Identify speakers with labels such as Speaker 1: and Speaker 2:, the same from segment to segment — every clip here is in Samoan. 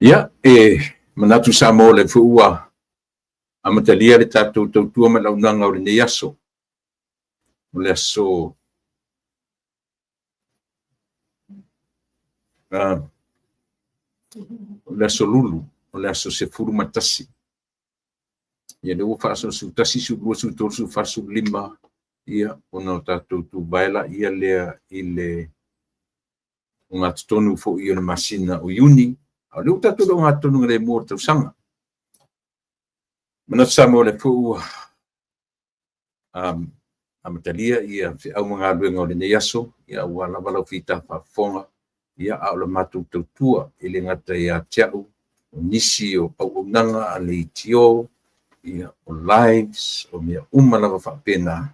Speaker 1: Ia, e manatu Samoa o lea foi ua amatalia le tatou tautua ma le auaunaga o lenei aso, o le aso Lulu, o le aso 11. Ia lea ua faasoa 11, 12, 13, 14, 15, ia, ona o tatou tuvae laia lea i le ogatotonu foi o le masina o Iuni, a o lea ua tatou i le ogatotonu lemu o le tausaga. Manatu Samoa o lea foi ua amatalia feau ma galuega o lenei aso, aua lava lau fita faafofoga, a o le matou tautua, e le gata ia te au, o nisi o auaunaga a le ETO, o lives, o mea uma lava faapena.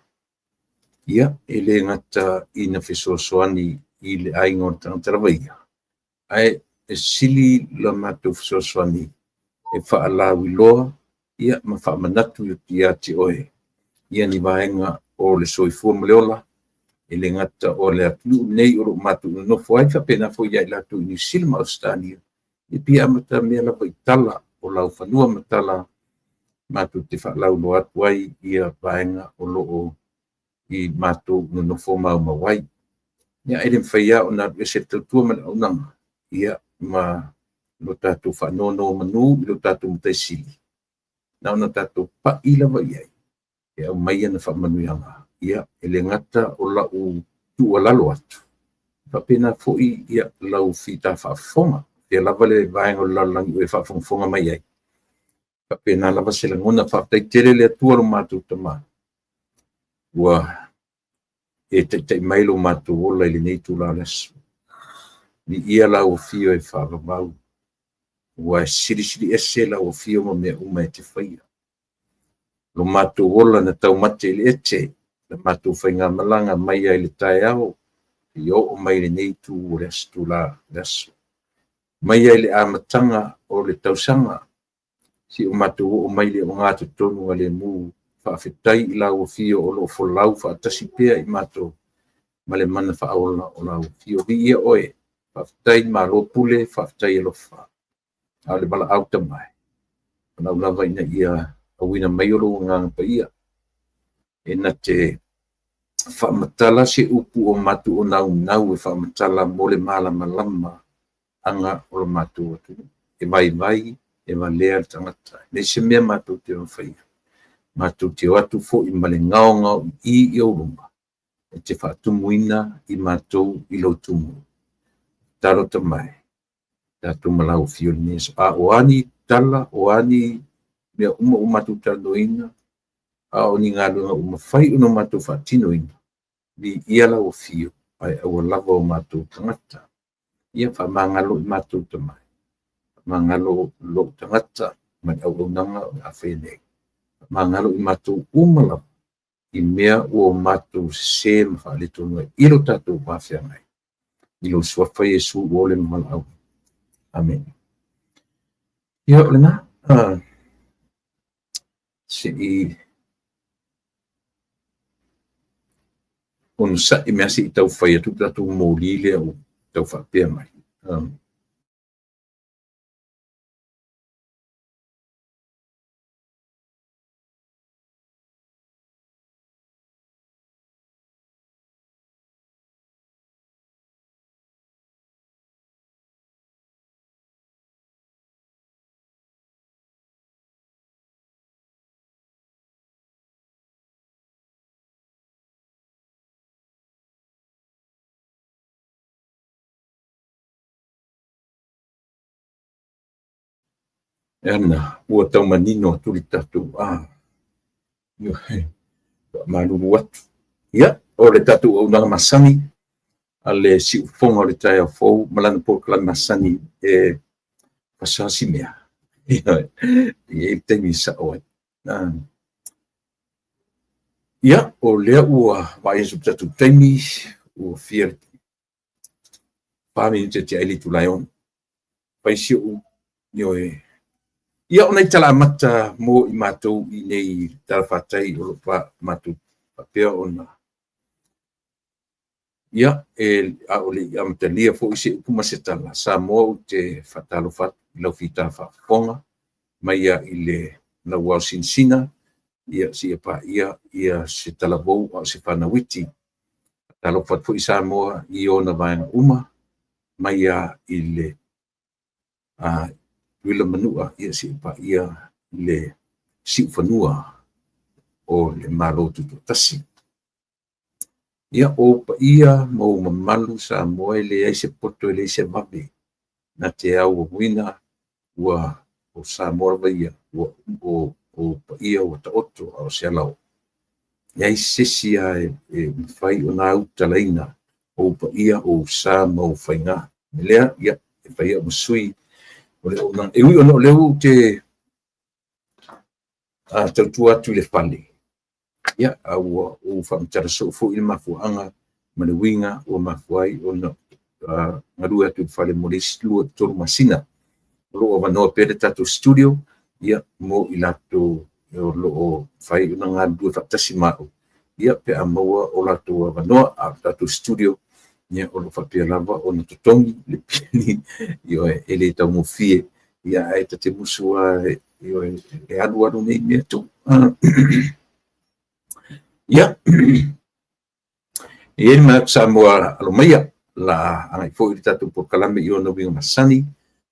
Speaker 1: Ia, e le gata ina fesoasoani i le aiga o le tagata lava ia, ae e sili la matou fesoasoani e faalauiloa ma faamanatu ia te oe ni vaega o le soifua ma le ola, e le gata o le atunuu lenei o lo o matou nonofo ai, faapena foi ia i latou i Niu Sila ma Ausetalia, e fia amatamea lava i tala o laufanua ma tala matou te faalauiloa atu ai vaega o lo o i matou nonofo maumau ai. Ia, e le mafai lava ona alu ese le tautua ma le auaunaga ma lo tatou faanonomanu i lo tatou Matai Sili, na ona tatou pai lava i ai e aumai ana faamanuiaga. Ia, e le gata o lau tuualalo atu, e faapena foi lau fita faafofoga, o fea lava le vaega o le lalolagi o e faafogafoga mai ai, e faapena lava se lagona. Faafetai tele i le Atua lo matou Tama ua e taitai mai lo matou ola i lenei itula o le aso. Viia lau Afio e faavavau, ua e silisili ese lau Afio ma mea uma e te faia. Lo matou ola na taumate i le ete, la matou faigamalaga mai lava i le taeao seia oo mai i lenei itu o le aso. Mai lava i le amataga o le tausaga seia o matou oo mai i le ogatotonu, faafetai i lau Afio o lo o folau faatasi pea i matou ma le mana faaola o lau Afio. Viia Oe, faafetai malo pule, faafetai alofa. A o le valaau tama e, valaau lava ina ia auina mai lou Agaga Paia e na te faamatala se upu o matou naunau e faamatala mo le malamalama aga o le matou atunuu. E vaivai, e valea le tagata, e leai se mea matou te ono faia. Matou te o atu foi ma le gaogaoii i ou luma e te faatumuina i matou i lou tumu. Tatalo tama e, tatou ma lau Afio i lenei aso. A o a ni tala, o a ni mea uma ua matou talanoaina, a o ni galuega ua mafai ona matou faatinoina, viia lau Afio, ae aua lava o matou tagata. Ia faamagalo i matou tama e, faamagalo lou tagata ma le auaunaga o le a faia nei. Faamagalo i matou uma lava i mea ua matou sese ma faaletonu ai i lo tatou va feagai. I lou Suafa Iesu ua ola ma valaauina. Amene. Ia, o lena, se i onosai mea se i tau fai atu le tatou moli lea ua tau faapea mai. Ana ua tau manino atu le tatou a faamalulu atu. Ia, o le tatou auaunaga masani a le siufofoga o le taeao fou ma lana polokalame masani e fasasimea. Ia, e i ai le taimi e sao ai. Ia, o lea ua vaai atu i le tatou taimi, ua fia 4 minute tea ai le itula e 6. Fai si ou, ioe. Ia, o nai tala amata mo i matou i nei talafatai o lo o matou faapea ona ia e a o le i amatalia foi se upu ma se tala, Samoa, ou te faatalofa atu i lau fita faafofoga mai ia i le lauao sinasina, ia seia paia ia se talavou a o se fanau iti. Faatalofa atu foi Samoa i ona vaega uma mai ia i le Tutuila ma Manua, ia seia paia le siufanua o le Malo Tutoatasi. Ia, o ou paia ma ou mamalu Samoa, e leai se poto e leai se vave na te auauina, ua o Samoa lava ia, ua o paia ua taoto a o se alaoo. Leai se isi lava e mafai ona autalaina ou paia, ou sa ma ou faiga. Lea, ia, e fai au ma sui o le auaunaga. E ui ona o lea ua ou te tautua atu i le fale, ia, a ua ou faamatala soo foi le mafuaaga ma le uiga ua mafua ai ona galue atu i le fale mo le isi 2 i le 3 masina. O lo o avanoa pea le tatou studio, ia, mo i latou o lo o fai ona galulue faatasi ma au, ia, pe a maua o latou avanoa. A o le tatou studio, ia, o lo o faapea lava ona totogi le pili, ioe, e le taugofie, ia, ae ta te musu lava, ioe, e alu alu nei mea tu. Ia, e i ai le manatu Samoa, alo maia la agai foi le tatou polokalame i ona uiga masani.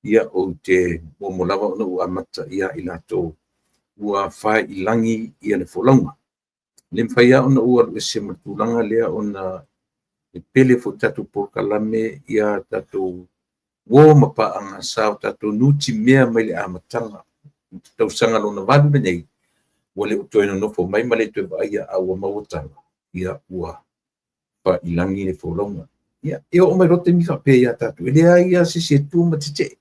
Speaker 1: Ia, ou te muamua lava ona ou amata ia i latou ua fai i lagi ia le folauga. Le mafai lava ona ou alu ese ma le tulaga lea ona e pele foi le tatou polokalame ia tatou uo ma paaga sa o tatou nutimea mai le amataga. Tausaga lona valu lenei ua le o toe nonofo mai ma le toe vaaia, a ua maua tala ia ua failagi le folauga. Ia, e oo mai loa taimi faapea ia tatou, e leai lava se isi e tu ma tetee.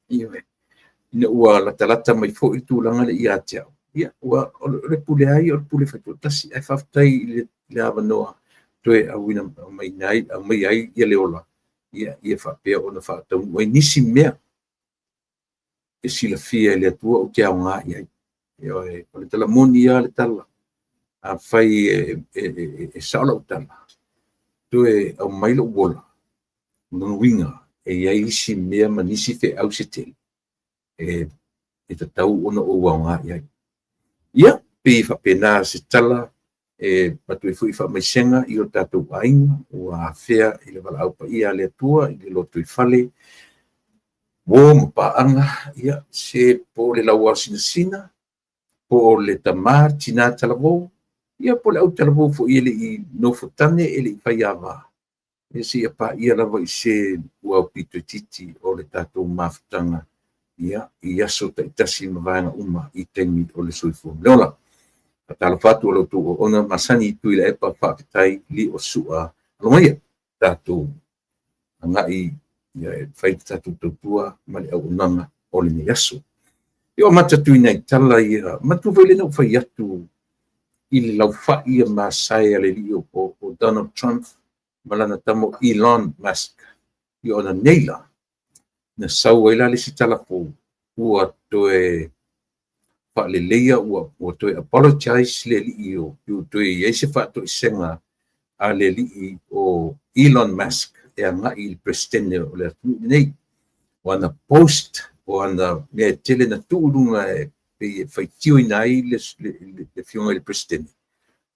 Speaker 1: Ioe. Ina ua latalata mai foi le tulaga lea ia te au, ia, ua o le pule lava ia o le pule faitoatasi, ae faafetai i le avanoa toe auina mai ai aumaia ai ia le ola, ia faapea ona faataunuu ai nisi mea e silafia e le Atua ou te aoga i ai. Ioe, o le tala moni lava le tala. Afai e sao lau tala, toe aumai lou ola, o lona uiga e i ai isi mea ma nisi feau se tele e tatau ona ou aoga i ai. Ia, pei faapena se tala e avatu ai foi faamaisega i o tatou aiga ua afea i le valaau paia a le Atua i le lotoifale, uo ma paaga, ia, se po o le lauaosinasina, po o le tamā tinā talavou, ia, po o le autalavou foi e le i nofotane e le i faiava, ia seia paia lava i se ua aupito itiiti o le tatou mafutaga, ia, i aso taitasi ma vaega uma i taimi o le soifua ma le ola. Faatalofa atu o la outou auauna masani Tuilaepa, faafetai li o sua. Alo maia tatou agai e fai le tatou tautua ma le auaunaga o lenei aso. Ia, o amata atu i nai tala ia, manatua foi lea na ou fai atu i le laufai a masae a le alii o Donald Trump ma lana tama Elon Musk. Ia, ona nei la, na sau ai la le isi tala fou, ua toe faaleleia, ua toe apologize le alii o, toe i ai se faatoesega a le alii o Elon Musk e agai i le Peresetene o le atunuu lenei. O ana post, o ana mea e tele na tuu i luga e pei e faitioina ai le afioga i le Peresetene,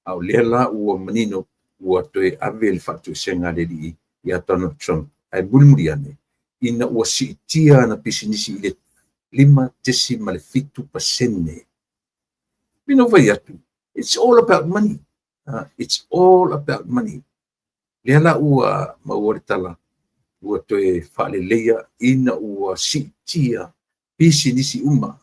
Speaker 1: a o lea la ua manino ua toe ave le faatoesega a le alii ia Donald Trump. Ae mulimuli ane, ina ua siitia ana pisinisi i le 5.7%. Pei na ou fai atu, it's all about money. It's all about money. Lea la ua maua le tala, ua toe faaleleia ina ua siitia. Pisinisi uma,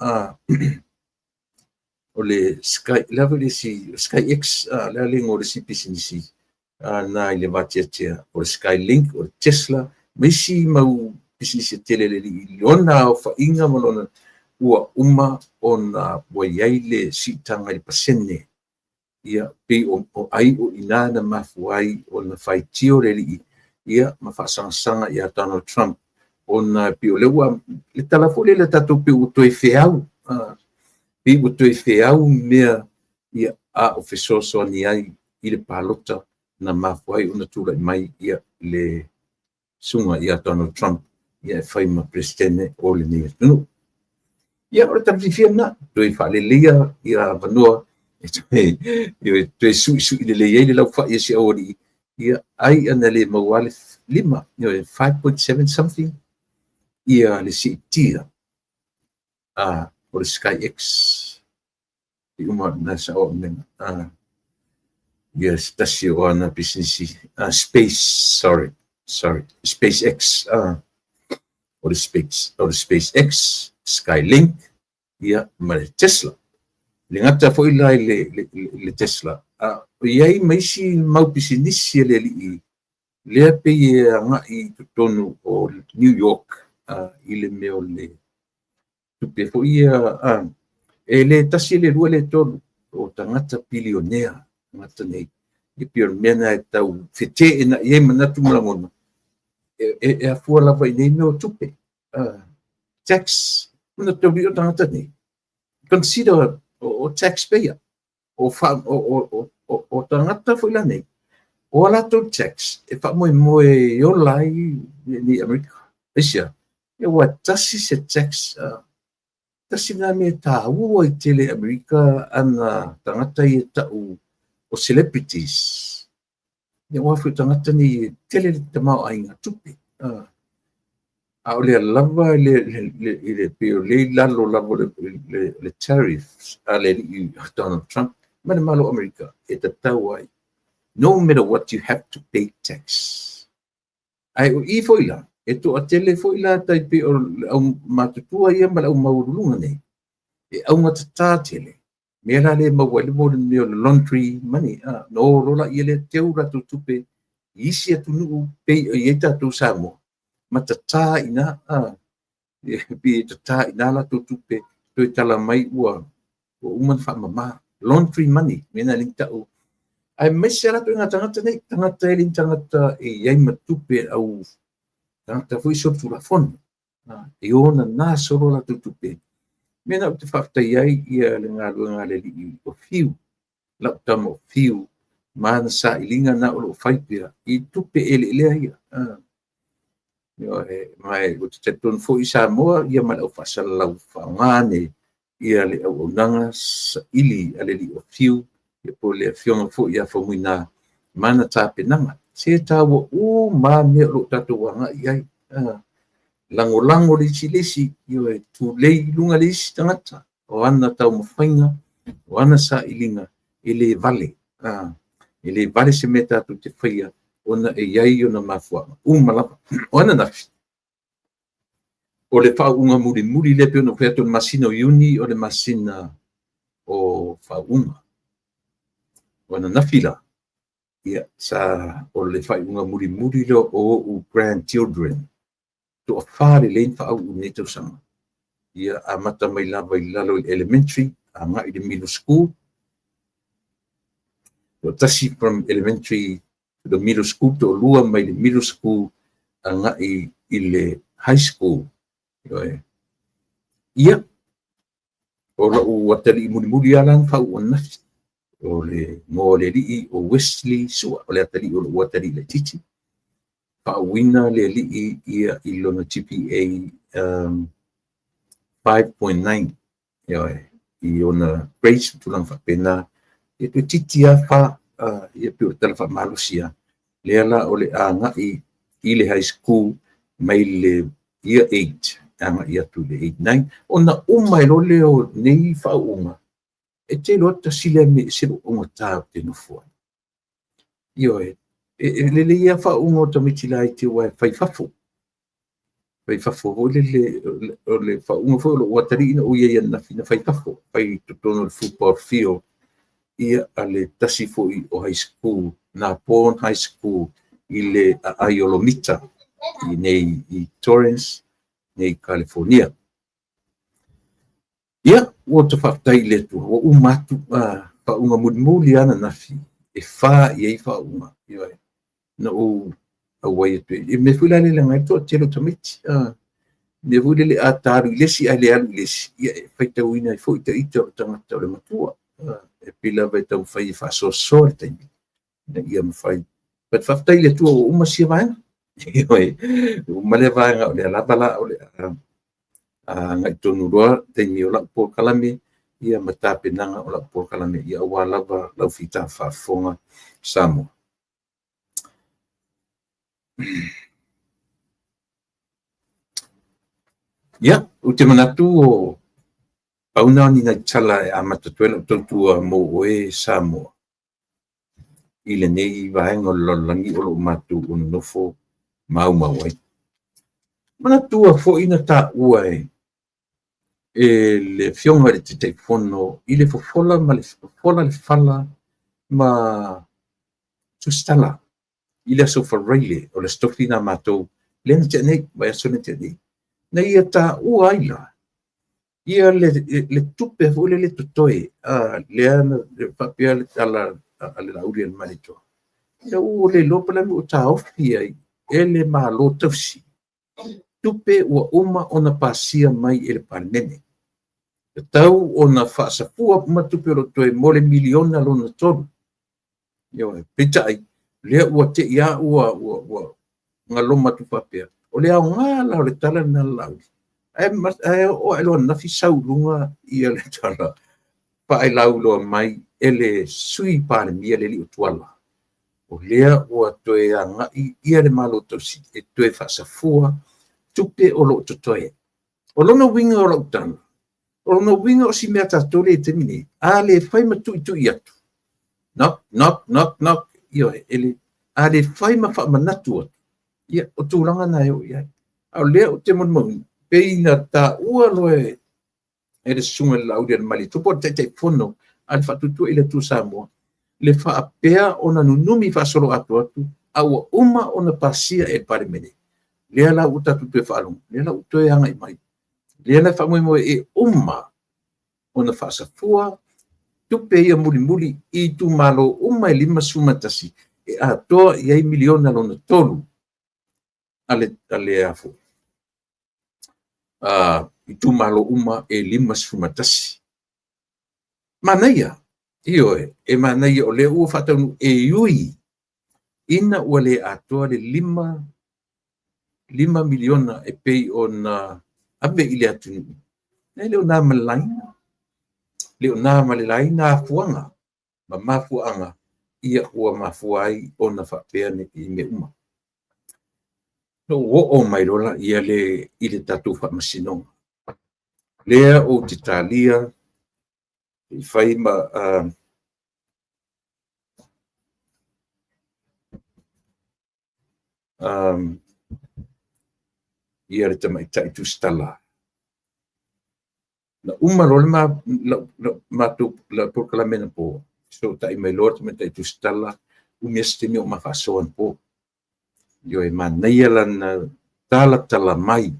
Speaker 1: o le Sky, le a foi le isi, SkyX, le a le igoa o le isi pisinisi na i le vateatea, o le Skylink, o le Tesla, ma isi mau pisinisi e tele le alii i lona aofaiga ma lona ua uma ona ua i ai le siitaga i le pasene. Ia, pei o ai o i ina na mafua ai ona faitio le alii, ia, ma faasagasaga ia Donald Trump, ona pei o lea ua, le tala foi lele a tatou pei ua toe feau, pei ua toe feau mea, ia, a o fesoasoani ai i le palota na mafua ai ona tulai mai, ia, le susuga ia Donald Trump, ia, e fai ma Peresetene o lenei atunuu. Ia, o le tala fiafia lena, toe faaleleia ia avanoa e toe suisui lelei ai le laufai e si aualii, ia, ai ana le maua le 5, 5.7 something, ia le siitia o le SkyX. I uma na sa o mena. Ia, se tasi o ana pisinisi, Space, sorry, sorry, SpaceX, o le Space, o le SpaceX, Skylink, ia, ma le Tesla. Le gata foi la i le Tesla, o i ai ma isi mau pisinisi a le alii, lea pei e agai i totonu o New York, i le mea o le tupe foi ia, e le tasi, le lua, le tolu, o tagata bilionea, tagata nei. E pei o le mea na e tau feteenai ai manatu ma lagona, e afua lava i nei mea o tupe, tax, ona tauli o tagata nei. Consider o taxpayer, o tagata foi la nei, o a latou tax, e faamoemoe e ola ai ni Amerika. Aisia, e ua tasi se tax, tasi nā mea tāua i tele Amerika ana tagata ia tau o celebrities. Ia ua foi tagata ni e tele le tamaoaiga tupe. A o lea lava le pei o le lalo lava le tariffs a le alii Donald Trump ma le Malo Amerika e tatau ai. No matter what, you have to pay tax. Ai o i foi la, e toatele foi la tai pei o le au matutua ia ma le au maualuluga nei, e augatatā tele, mea la le maua ai le mo le mea o le laundry money, no lola ia le teu latou tupe i isi atunuu pei o i ai tatou Samoa, ma tatā ina, e tatā ina latou tupe, toe tala mai ua uma na faamama. Laundry money, mea na le tau. Ae maise latou i ngā tagata nei, tagata e le tagata e i ai ma tupe au tagata foi solitulafono. E ona nā solo latou tupe. Mea na ou te faafetai ai ia le galuega a le alii o Fiu, lau tama o Fiu, ma ana sailiga na o loo fai pea i tupe eleelea ia. Ma e ou te talitonu foi i Samoa ia ma le au faasalalau faaaoga ane ia le auaunaga saili a le alii o Fiu, ia po o le afioga foi ia Faumuina ma ana tapenaga. Se taua uma mea o loo tatou agai ai. Lagolago le isi le isi, ia e tulei i luga le isi tagata, o ana taumafaiga, o ana sailiga, e le vale. E le vale se mea tatou te faia, ona e i ai ona mafuaaga uma lava. O ananafi, o le faauuga mulimuli lea pei ona ou fai atu o le masina o Iuni o le masina o faauuga. O ananafi la, ia, sa o le faaiuga mulimuli lea o ou grandchildren. Toafa lelei na faauu nei tausaga. Ia, amata mai lava i lalo i le elementary, agai i le middle school. Toatasi from elementary to the middle school, toalua mai le middle school agai i le high school. Ia, o lau atalii mulimuli ala na faauu ananafi. O le igoa o le alii o Wesley Sua, o le atalii o lou atalii laitiiti. Faauuina le alii ia i lona GPA 5.9, ia, i ona grades tulaga faapena. Ia toeitiiti lava fa, ia pei o le tala faamalosi lava. Lea la o le agai i le high school mai le year 8 agai atu i le 8, 9. Ona uma e loa lea o nei faauuga, e te iloa tasi lea mea e ese lou augata ou te nofo ai. Ioe, e lelei lava faauuga o tamaiti laiti aua e fai fafo. Fai fafo foi lele, o le faauuga foi o lou atalii na ou i ai ananafi na fai fafo, fai i totonu o le football field ia a le tasi foi o high school, Nabon High School i le aai o Lomita i nei i Torrance, nei i California. Ia, ua ta faafetai i le Atua, ua uma atu faauuga mulimuli lava ananafi, e 4 i ai faauuga. Ioe, na ou auai atu ai. I mea foi la lea e leaga ai le toatele o tamaiti. Mea foi lele a ta alu i le isi ae le alu i le isi, ia e faitauina ai foi ita o le tagata o le matua. E pei lava e taumafai e faasoasoa le taimi ina ia mafai. But faafetai i le Atua ua uma sia vaega. Ioe, ua uma lea vaega, o lea lava la o le a agai tonu loa taimi o lau polokalame ia ma tapenaga o lau polokalame ia aua lava lau fita faafofoga Samoa. Ia, ou te manatu o pau na o ni nai tala e amata atu ai lau tautua mo oe Samoa i lenei vaega o le lalolagi o lo o matou nonofo maumau ai. Manatua foi na taua e le Afioga i le Taitaifono i le fofola ma le fofola le fala ma tusitala i le aso Faraile o le Aso Tofi na matou lea na tea nei, vaiaso na tea nei, na ia taua ai la ia le tupe foi lele totoe, lea na faapea le tala a le Laaulialemalietoa, ia ua le iloa po o le a le mea ua taofi ai e le Malo tausi tupe ua uma ona pasia mai e le Palemene. E tatau ona faasafua uma tupe o lo o totoe mo le miliona lona 3. Ioe, peitai, lea ua te i lava ua galoma atu faapea, o le aoga la o le tala lena a le Laauli, ae oo ae loa ananafi sau i luga ia le tala faailauloa mai e le Sui Palemia le alii o Tuala, o lea ua toe agai ia le Malo tausi e toe faasafua tupe o lo o totoe. O lona uiga o lau tala, o lona uiga o si mea tatou le i taimi nei, a le fai ma tuitui atu, knock, knock, knock, knock, ioe, a le fai ma faamanatu atu, ia, o tulaga na e oo i ai. A o lea ou te molimauina, pei na taua loa e le susuga i le Laaulialemalietoa po o le Taitaifono a le Faatuatua i le Atua Samoa, le faapea ona nunumi faasoloatoa atu, a ua uma ona pasia e le Palemene. Lea la ua tatou toe faalogo, lea la ua toe agai mai, lea la e faamoemoe e uma ona faasafua tupe ia mulimuli i itumalo uma e 51 e atoa i ai miliona lona 3 a le itumalo uma e 51. Manaia, ioe, e manaia o lea ua faataunuu e ui ina ua le atoa le 5 miliona e pei ona ave i le atunuu, e le o na ma le laina, le o na ma le laina afuaga ma mafuaaga ia ua mafua ai ona faapea i mea uma. Na ou oo mai loa lea i le tatou faamasinoga. Lea ou te talia i fai ma ia le tamaitai tusitala. Na uma loa le matou polokalame anapo, fesootai mai loa le tamaitai tusitala, umi lava si taimi o ma faasoa anapo. Ioe, manaia lana talatala mai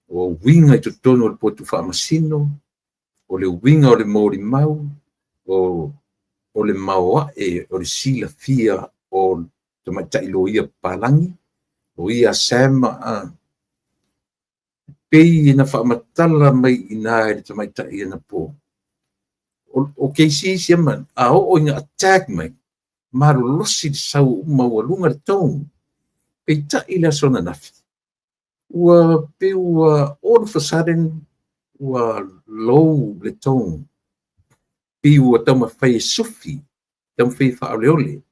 Speaker 1: o uiga i totonu o le potu faamasino, o le uiga o le molimau, o le maoae o le silafia o tamaitai loia papalagi, loia Sam, pei na faamatala mai i ina e le tamaitai anapo. O Casey Siaman, a oo ina attack mai, malolosi le sau maualuga le tone. Peitai i le aso ananafi, ua pei ua all of a sudden ua low le tone. Pei ua taumafai e sufi, taumafai e faaoleole.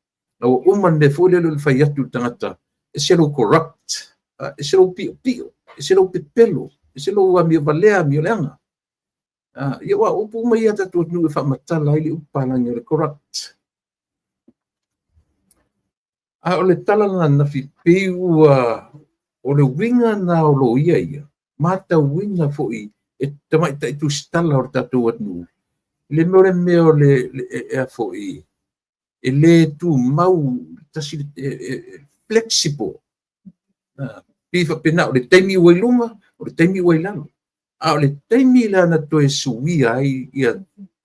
Speaker 1: A ua uma le mea foi lele o le fai atu i le tagata, ese lou corrupt, ese lou piopio, ese lou pepelo, ese lou amio valea, amio leaga. Ia aua o upu uma ia a tatou atunuu e faamatala ai le upu palagi o le corrupt. A o le tala lena ananafi, pei ua O le uiga lena o loia ia, matauina foi e tamaitai tusitala o le tatou atunuu, le mea o le mea o le e a foi, e le tumau tasi, flexible. Pei faapena, o le taimi ua i luga, o le taimi ua i lalo. A o le taimi la na toe suia ai ia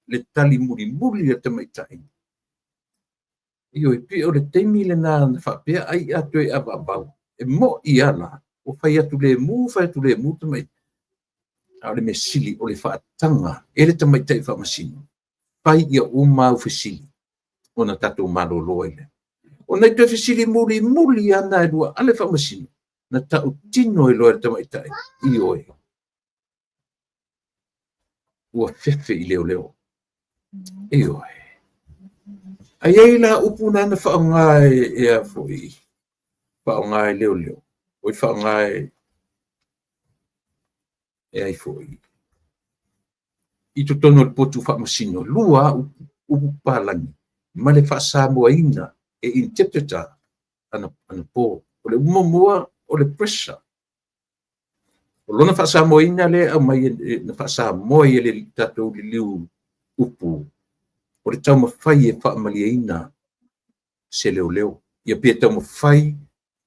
Speaker 1: le tali mulimuli a le tamaitai, ioe, pei o le taimi lena na faapea ai a toe avaavau, e mo'i lava la, ua fai atu lemu, fai atu lemu tamaitai. A o le mea sili o le faataga e le tamaitai faamasino, fai ia uma au fesili ona tatou malolo ai lea. Ona i toe fesili mulimuli lava na e lua a le faamasino, na tautino ai loa e le tamaitai, ioe, ua fefe i leoleo. Ioe. Ae i ai la upu na na faaaoga e a foi, faaaoga e leoleo, oi faaaoga e ai foi i totonu o le potu faamasino, lua upu, upu papalagi ma le faasamoaina e interpreter anapo. O le upu muamua o le pressure. O lona faasamoaina lea e aumai na faasamoa ai e le tatou liliu upu, o le taumafai e faamalieina se leoleo. Ia pe taumafai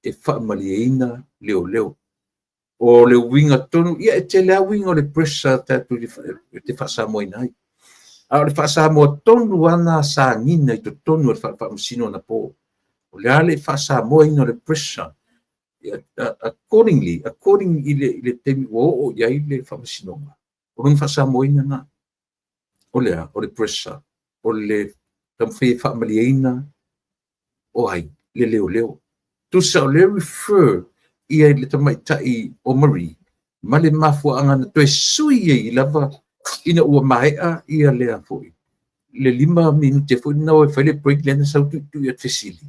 Speaker 1: e faamalieina leoleo. O le uiga tonu, ia e tele lava uiga o le pressure tatou te faasamoaina ai. A o le faasamoa tonu lava na sagiga i totonu o le faamasino anapo. O le a le faasamoaina o le pressure accordingly, according i le taimi ua oo i ai le faamasinoga. O lona faasamoaina lena. O le a? O le pressure. O le taumafai e faamalieina o ai? Le leoleo. Tusa o le refer ia i le tamaitai o Marie ma le mafuaaga na toe sui ai lava ina ua maea ia lea foi le 5 minute foi lena e fai le break lea na sau tuitui atu fesili.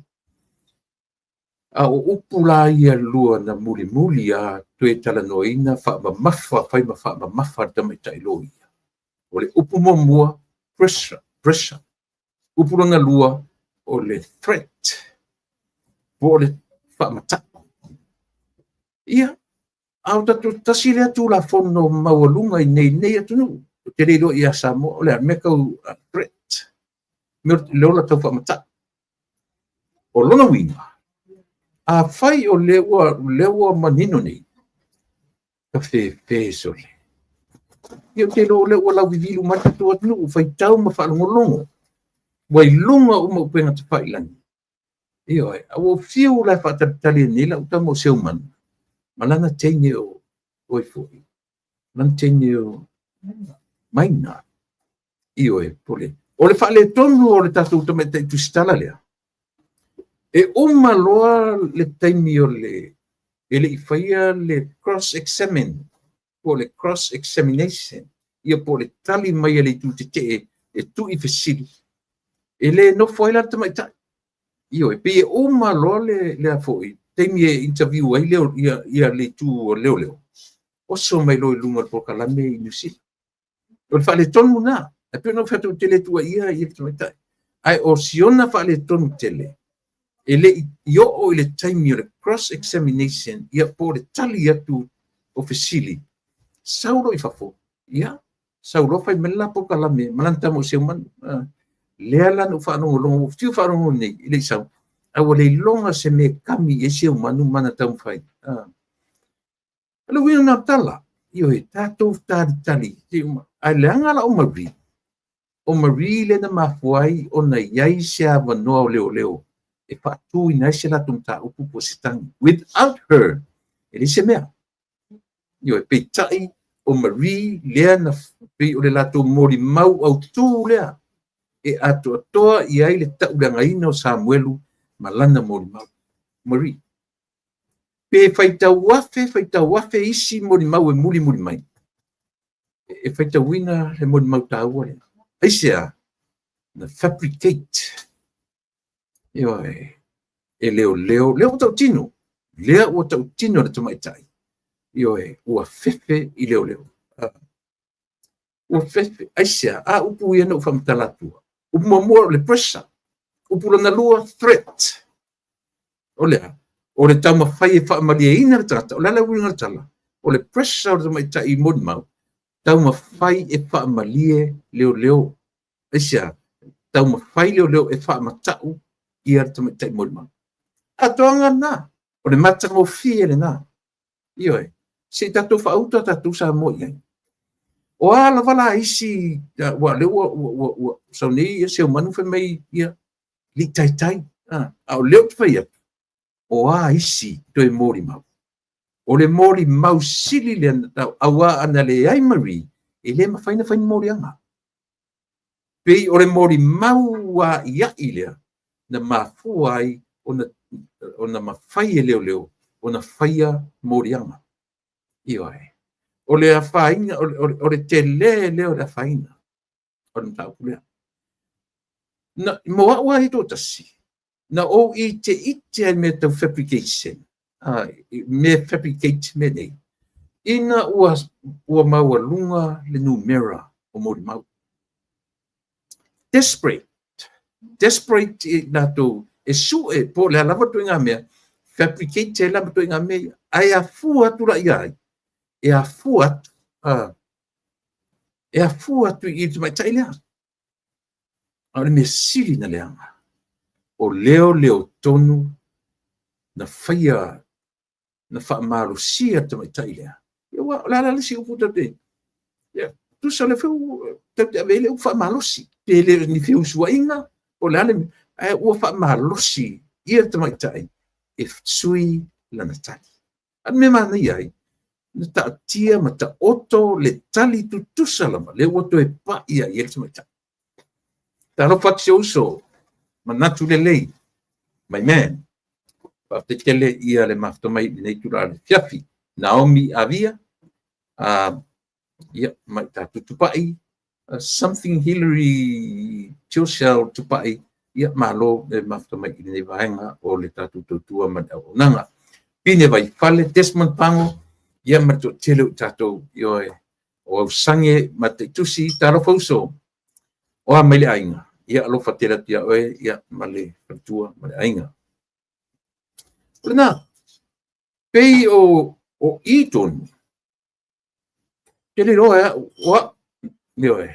Speaker 1: A o upu la ia lua na mulimuli a toe talanoaina faamamafa, fai ma faamamafa le tamaitai loia. O le upu muamua, pressure, pressure. Upu lona lua, o le threat, po o le faamata'u. Ia, a o tatou tasi lea Tulafono maualuga i nei atunuu. Ou te le iloa ia Samoa, o le a mea tau threat, le ola tau faamata'u. O lona uiga, afai o lea ua manino nei, ka fefe sole. Ia ou te iloa o lea ua lauvivilu mai le tatou atunuu, faitau ma faalogologo, ua i luga uma upega tafailagi. Ioe, a ua ou fiu la e faatalitali nei lau tama o Seumanu, ma lana teine o oi foi, lana teine o Maina. Ioe, pole. O le faaletonu o le tatou tamaitai tusitala lea, e uma loa le taimi o le e le i faia le cross-examine, po o le cross-examination, ia po o le tali mai a le itu tetee e tui fesili, e le nofo ai la le tamaitai. Ioe, pei e uma loa le foi taimi e interview ai leo, ia le itu o leoleo, oso mai loa i luga o le polokalame i Niu Sila. O le faaletonu lena. Ae pei ona ou fai atu, ou te le tuuaia ia le tamaitai. Ae o siona faaletonu tele, e le i oo i le taimi o le cross-examination, ia po o le tali atu o fesili, sau loa i fafo, ia, sau loa fai mai le la polokalame ma lana tama o Seumanu. Lea la na ou faalogologo, ua fiu faalogologo nei, e le i sau, ae ua le iloga se mea e kami i ai Seumanu ma ana taumafai. O le uiga na o tala, ioe, tatou talitali, ae leaga la o Marie, o Marie lea na mafua ai ona i ai se avanoa o leoleo e faatuina ai se latou mataupu po o se tagi. Without her, e leai se mea. Ioe, peitai o Marie lea na pei o le latou molimau autū lea e atoatoa i ai le tauleagaina o Samuelu ma lana molimau. Marie. Pe faitau afe, faitau afe isi molimau e mulimuli mai, e faitauina le molimau taua lea. Aisea? Na fabricate. Ioe, e leoleo, lea ua tautino, lea ua tautino le tamaitai. Ioe, ua fefe i leoleo. Ua fefe, aisea? A upu ia na ou faamatala atua. Upu muamua o le pressure. Upu lona lua, threat. O lea, O le taumafai e faamalieina le tagata, o le a le uiga o le tala? O le pressure o le tamaitai molimau, taumafai e faamalie leoleo. Aisea? Taumafai leoleo e faamatau ia le tamaitai molimau. Atoaga lena, o le matagofie lena. Ioe, se i tatou faauta tatou Samoa i ai. O a lava la isi, aua o lea ua sau nei Seumanu fai mai, ia, le i taitai. A o lea ou te fai atu, o a isi toe molimau? O le molimau sili lea, aua ana leai Marie, e le mafai ona fai ni moliaga. Pei o le molimau aiai lea, na mafua ai ona mafai e leoleo ona faia moliaga. Ioe. O le afaina, o le tele lea o le afaina o le mataupu lea. Na, mo au lava ia toatasi, na ou iteite lava i mea tau fabrication, mea fabricate mea nei, ina ua maualuga le numera o molimau. Desperate, desperate i latou e sue po o le a lava le ituaiga mea, fabricate ai la ma ituaiga mea ia. Ae afua atu la ia ai? E afua atu, e afua atu i le tamaitai lea. A o le mea sili na leaga, o leoleo tonu na faia, na faamalosia le tamaitai lea. Aua o le a la le isi upu tatou te, ia, tusa o lea foi tatou te ave i ai le upu faamalosi, pe le o ni feusuaiga, po o le a le mea, ae ua faamalosi ia le tamaitai e sui lana tali. A o le mea manaia ai, na taatia ma taoto le tali tutusa lava, lea ua toe pai lava i ai le tamaitai. Talofa atu si ou uso, manatu lelei, my man. Faafetai tele ia le mafuta mai i lenei itula afiafi. Naomi Avia, ia, ma i tatou Tupai, something Hillary Joshel Tupai, ia, malo le mafuta mai i lenei vaega o le tatou tautua ma le auaunaga. Pine Vaifale, Desmond Pango, ia ma le toatele o i tatou, ioe, o Ausage ma Taitusi, talofa uso, o a mai le aiga, ia alofa tele atu ia oe, ia ma le faletua ma le aiga. O lena, pei o i tonu, te le iloa e au, o au, ioe,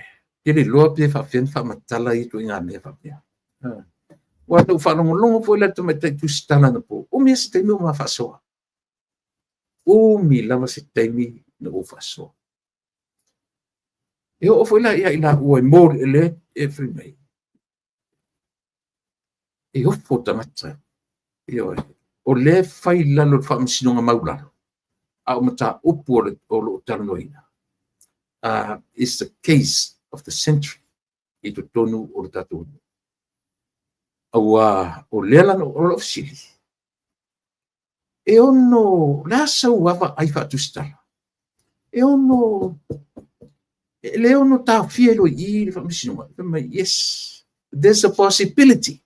Speaker 1: te le iloa pe faapefea ona faamatala ia ituaiga mea faapea. Aua na ou faalogologo foi la i le tamaitai tusitala anapo, umi lava se taimi o ma faasoa. Umi lava se taimi na ou faasoa. E oo foi la ia i laua e lea e fai mai, e ofo tagata, ioe, o lea e fai i lalo o le faamasinoga maualalo, a o mataupu o lo o talanoaina, is the case of the century i totonu o le tatou atunuu. Aua o lea la o lau fesili, e ono, le a sau vaavaai faatusitala? E ono, e le ono taofia ai loa i i le faamasinoga. Fai mai, yes, there's a possibility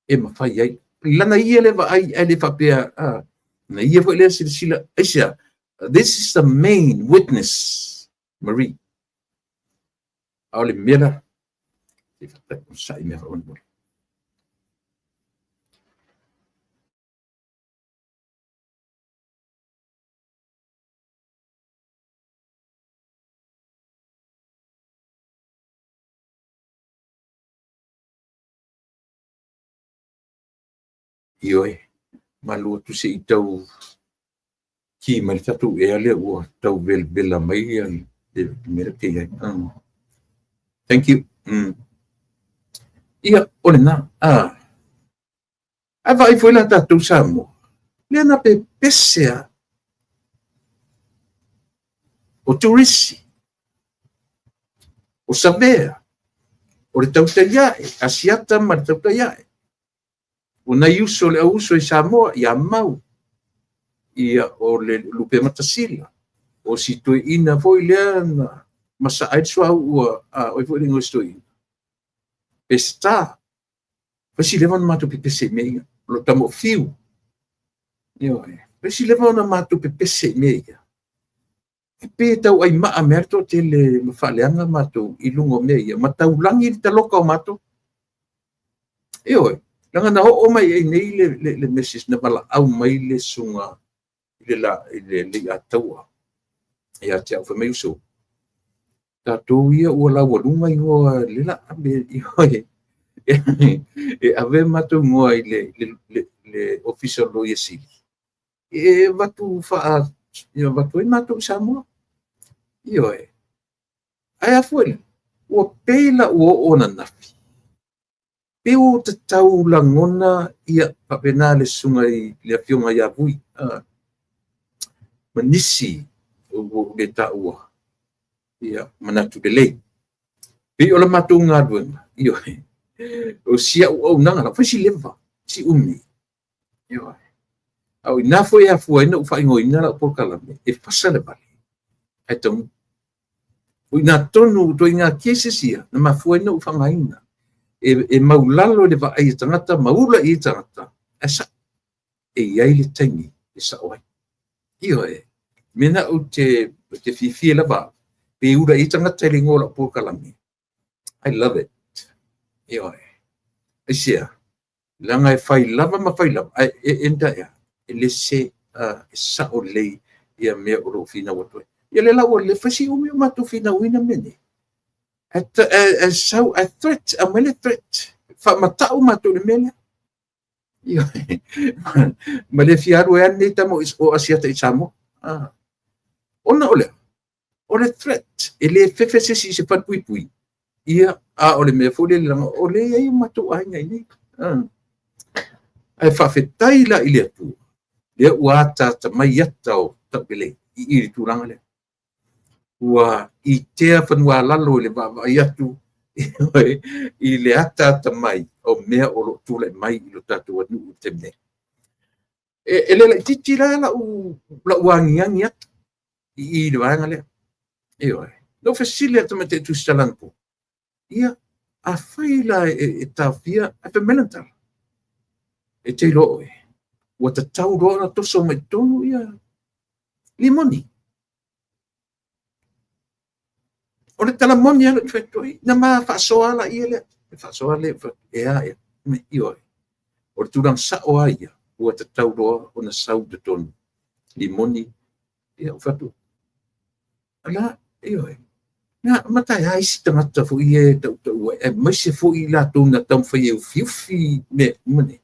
Speaker 1: e mafai ai. Lana ia le vaai ae le faapea, na ia foi lea silasila, aisea, this is the main witness, Marie. A o le mea la, se faapea onosai mea faamolemole. Ioe, malu atu se i tau ki mai le tatou ea lea ua tau velavela mai ia le mea lea ou te i ai. Thank you. Ia, o lena. Ae vaai foi la tatou Samoa, lea na pepese lava o turisi, o savea, o le tautai ae, Asiata ma le tautai ae. O nai uso, le au uso i Samoa, ia Mau, ia o le Lupe Matasila, o si toeaina foi lea na masaa ai le suauu a oi foi le igoa o si toeaina, Peseta. Fai si leva ona matou pepese i mea ia. O lo tama o Fiu. Ioe. Fai si leva ona matou pepese i mea ia. E pei e tau ai maa mea le toatele ma faaleaga matou i luga o mea ia. Ma taulagi le taloka o matou. Ioe. Leaga na oo mai i inei le message na valaau mai le susuga i le Leiataua ia te au, fai mai, uso, tatou ia ua laualuga igoa le la ave e ave matou igoa i le Ofisa o le Loia Sili e avatu avatu ai matou i Samoa. Ioe. Ae a foi ua pei la ua oo ananafi, pe ua tatau lagona ia faapena le susuga i le afioga ia Vui ma nisi ua ou le taua, ia manatu lelei. Pei o le matou galuega, ioe, o si au auaunaga, lau fai si leva, si umi. Ioe. A o ina foi e afua ai ona ou faaigoaina lau polokalame, e fasa le vale, ae taunuu. O i ina tonu, ituaiga cases ia, na mafua ai ona ou faaaogaina. E maulalo i le vaai a tagata ma ula i ai tagata, ae sao, e i ai le taimi e sao ai. Ioe, mea lena ou te fiafia lava au, pe ula i ai tagata i le igoa o lau polokalame. I love it. Ioe. Aisea? Leaga e fai lava ma fai lava, ae enda ea, e le se, e sao lelei ia mea o lo o finau atu ai. Ia lea la ua le fai si umi o matou finauina mea nei. Ae sau, ae threat, aumai le threat, faamatau matou i le mea lea. Ioe. Ma le fia alu ai lava lenei tama o Asiata i Samoa. Ona o lea, o le threat, e le fefe se isi i se falepuipui, ia, a o le mea foi lele, leaga o lea e i ai o matou aiga i inei. Ae faafetai la i le Atua, lea ua ataata mai ata o taulelei i le tulaga lea. Ua itea fanualalo i le vaavaai atu i le ataata mai o mea o lo o tulai mai i lo tatou atunuu i le taimi nei. E le laitiiti la lau agiagi atu i le vaega lea. Ioe. Na ou fesili lava i le Tamaitai Tusitala anapo, ia, afai la e taofia, ae fai mai lana tala, e te iloa oe, ua tatau loa ona toso mai i totonu ia limoni. O le tala moni lava lea ou te fai atu ai, na ma faasoa lava lea, e faasoa lea, e a ea, ioe. O le tulaga sao lava ia, ua tatau loa ona sau i totonu limoni, ia ou fai atu, ala, ioe. Na amata ai isi tagata foi ia e tautaua, aemaise foi i latou na taumafai e ufiufi mea uma nei.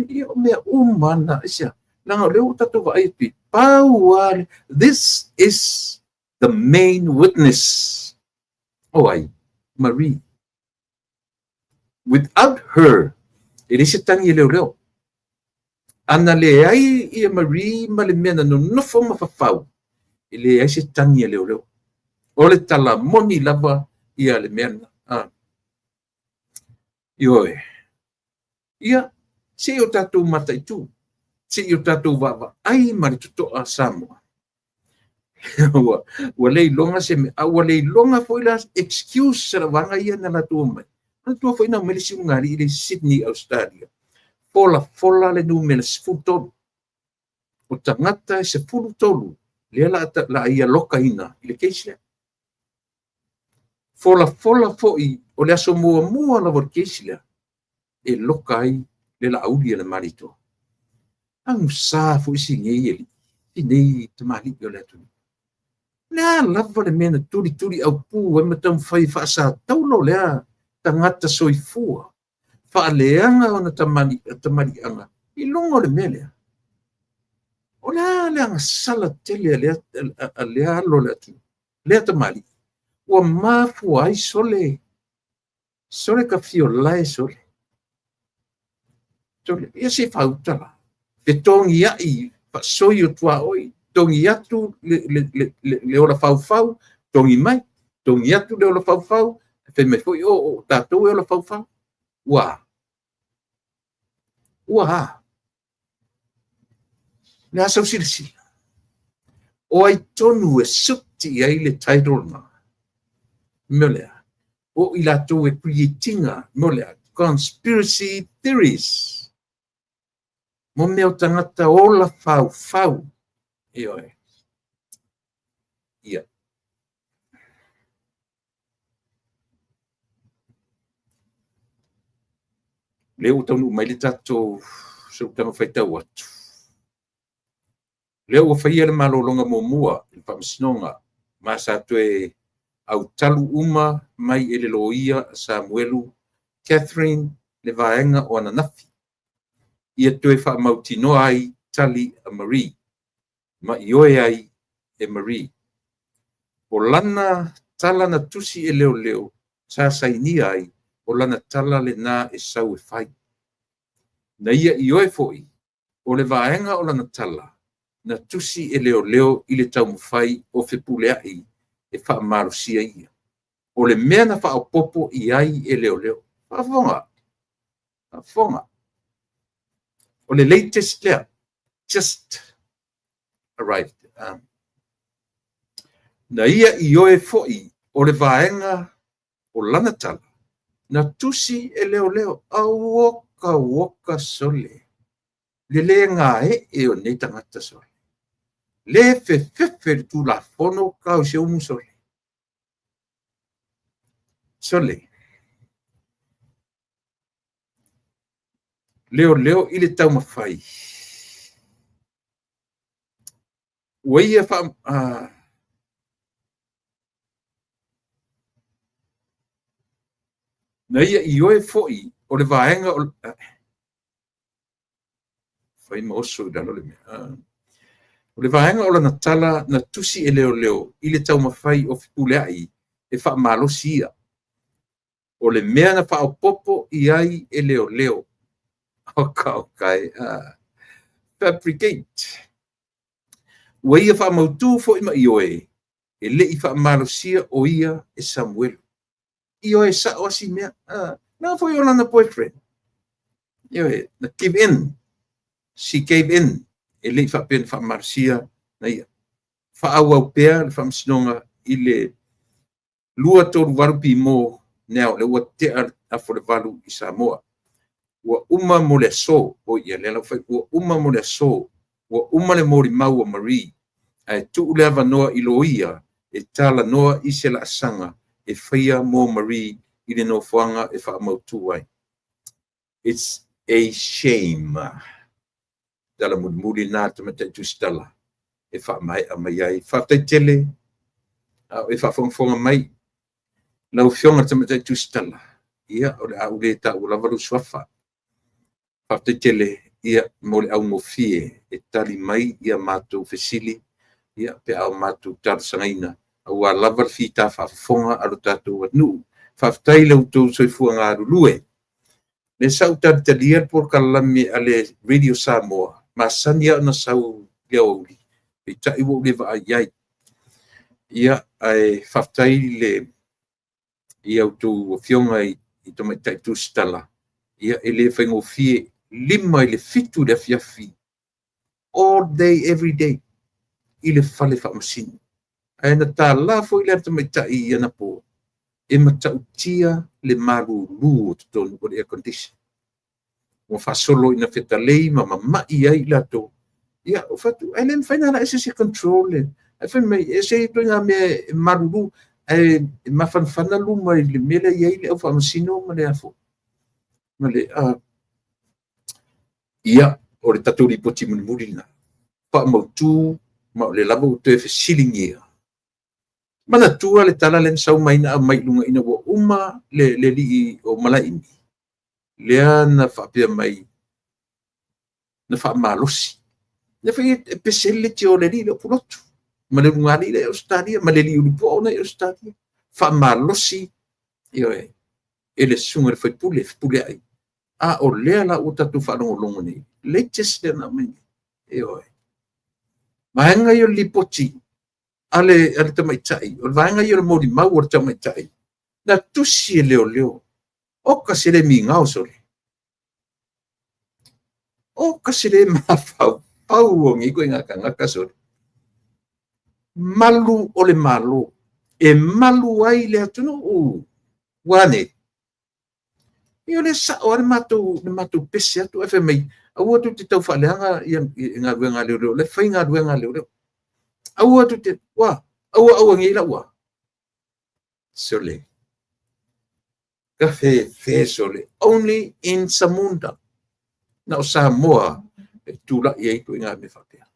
Speaker 1: Ia, o mea uma na, aisea? Leaga o lea ua tatou vaai atu i pau lava, this is the main witness. O ai? Marie. Without her, e leai se tagi a leoleo. Ana leai ia Marie ma le mea na nonofo ma fafau, e leai se tagi a leoleo. O le tala moni lava ia le mea lena. Ioe. Ia, se i o tatou mataitu, se i o tatou vaavaai ma le totoa Samoa. Ua le iloga se mea, a ua le iloga foi la excuse a le vaega ia na latou omai. Manatua foi na omai le isi ulugalii i le Sydney, Australia. Folafola le numera 13. O tagata e 13 lea la ia lokaina i le case lea. Folafola foi o le aso muamua lava o le case lea e loka ai le Laauli a le Malietoa. Agusa foi si nei alii, si nei tamalii o le atunuu. O le a lava le mea na tulituli aupu ai ma taumafai e faasataulo lea tagata soifua, faaleaga ona tamaliiaga i luga o le mea lea. O le a le agasala tele a lea alo o le atunuu, lea tamalii, ua mafua ai sole, sole kafiolae sole. Sole, ia se i faauta la. Fetogiai faasoi o tuaoi, togi atu le ola faufau, togi mai, togi atu le ola faufau, fai mai foi o tatou e ola faufau. Ua a? Ua a? Le a sau silasila? O ai tonu e suti i ai le title lena? Mea lea, o i latou e create-ina, mea lea, conspiracy theories. Mo mea o tagata ola faufau. Ioe. Ia. Lea ua taunuu mai le tatou sootaga faitau atu. Lea ua faia le malologa muamua i le Faamasinoga ma sa toe autalu uma mai e le loia Samuelu Catherine le vaega o ananafi ia toe faamautinoa ai tali a Marie ma ioe ai e Marie. O lana tala na tusi e leoleo sa sainia ai, o lana tala lena e sau e fai. Na ia ioe foi o le vaega o lana tala na tusi e leoleo i le taumafai o Fepuleai e faamalosia ia. O le mea na faaopoopo i ai e leoleo. Faafofoga, faafofoga. O le latest lea, just arrived. Na ia ioe foi o le vaega o lana tala na tusi e leoleo. Auoka oka sole, le le gaee o nei tagata sole. Le fefefe le Tulafono kau se umu sole. Sole. Leoleo i le taumafai. Ua ia faa... Na ia ioe foi o le vaega o fai ma oso i lalo le mea. O le vaega o lana tala na tusi e leoleo i le taumafai o Fepuleai e faamalosi ia. O le mea na faaopoopo i ai e leoleo. Oka oka e. Fabricate. Ua ia faamautu foi ma ioe e le i faamalosia o ia e Samuelu. Ioe sao asi mea. Na foi o lana boyfriend. Ioe, na give in. She gave in. E le i faapea na faamalosia na ia. Faaauau pea le faamasinoga i le 238 pimo now, le ua tea aso le 8 i Samoa. Ua uma mo le aso. O ia lea lau fai. Ua uma mo le aso. Ua uma le molimau a Marie. Ae tuu le avanoa i loia e talanoa i se laasaga e faia mo Marie i le nofoaga e faamautu ai. It's a shame. Tala mulimuli na tamaitai tusitala e faamaea mai ai. Faafetai tele a o e faafogafoga mai. Lau Afioga i le tamaitai tusitala, ia o le a ou le taua lava lou suafa. Faafetai tele ia mo le augofie e tali mai ia matou fesili ia pe a o matou talosagaina aua lava le fita faafofoga a lo tatou atunuu. Faafetai i lo outou soifua galulue. Le sa ou talitalia le polokalame a le Radio Samoa, masani lava ona sau i le aoauli, peitai ua ou le vaai i ai. Ia, ae faafetai i a outou afioga i tamaitai tusitala, ia e le faigofie, 5 i le 7 i le afiafi, all day every day i le fale faamasino. Ae na tala foi le tamaitai i anapo e matautia le malulu o totonu o le air condition. Ua faasolo ina fetalei ma mamai ai i latou. Ia, o fatu, ae le mafai ona ala ese se control le. Ae fai mai, e se ituaiga mea e malulu, ae mafanafana luma i le mea lea e i ai le au faamasino ma le afo. Ma le, ia, o le tatou lipoti mulimuli lena. Faamautu ma o le lava ua toe fesiligia. Manatua le tala lea na sau mai na aumai i luga ina ua uma le alii o Malaeimi, lea na faapea mai na faamalosi. Lea foi e pese le leitio a le alii lea o Pulotu, ma le ulugalii lea i Ausetalia, ma le alii ulupoa na i Ausetalia. Faamalosi, ioe, e le susuga i le faipule, Fepuleai. A o lea la ua tatou faalogologo nei, latest lea na aumai nei. Ioe. Vaega ia o le lipoti a le tamaitai, o le vaega ia o le molimau a le tamaitai, na tusi e leoleo. Oka se le migao sole. Oka se le mafaufau o nei ituaiga tagata sole. Malu o le Malo, e malu ai le atunuu. Ua ane? Ia o lea sao lava le matou pese atu ae fai mai, aua tou te tau faaleaga ia galuega a leoleo, o la e fai galuega a leoleo. Aua tou te, ua, aua aua nei lau ua. Sole. Kafefe sole, only in Samunda. Na o Samoa e tula'i ai ituaiga mea faapea.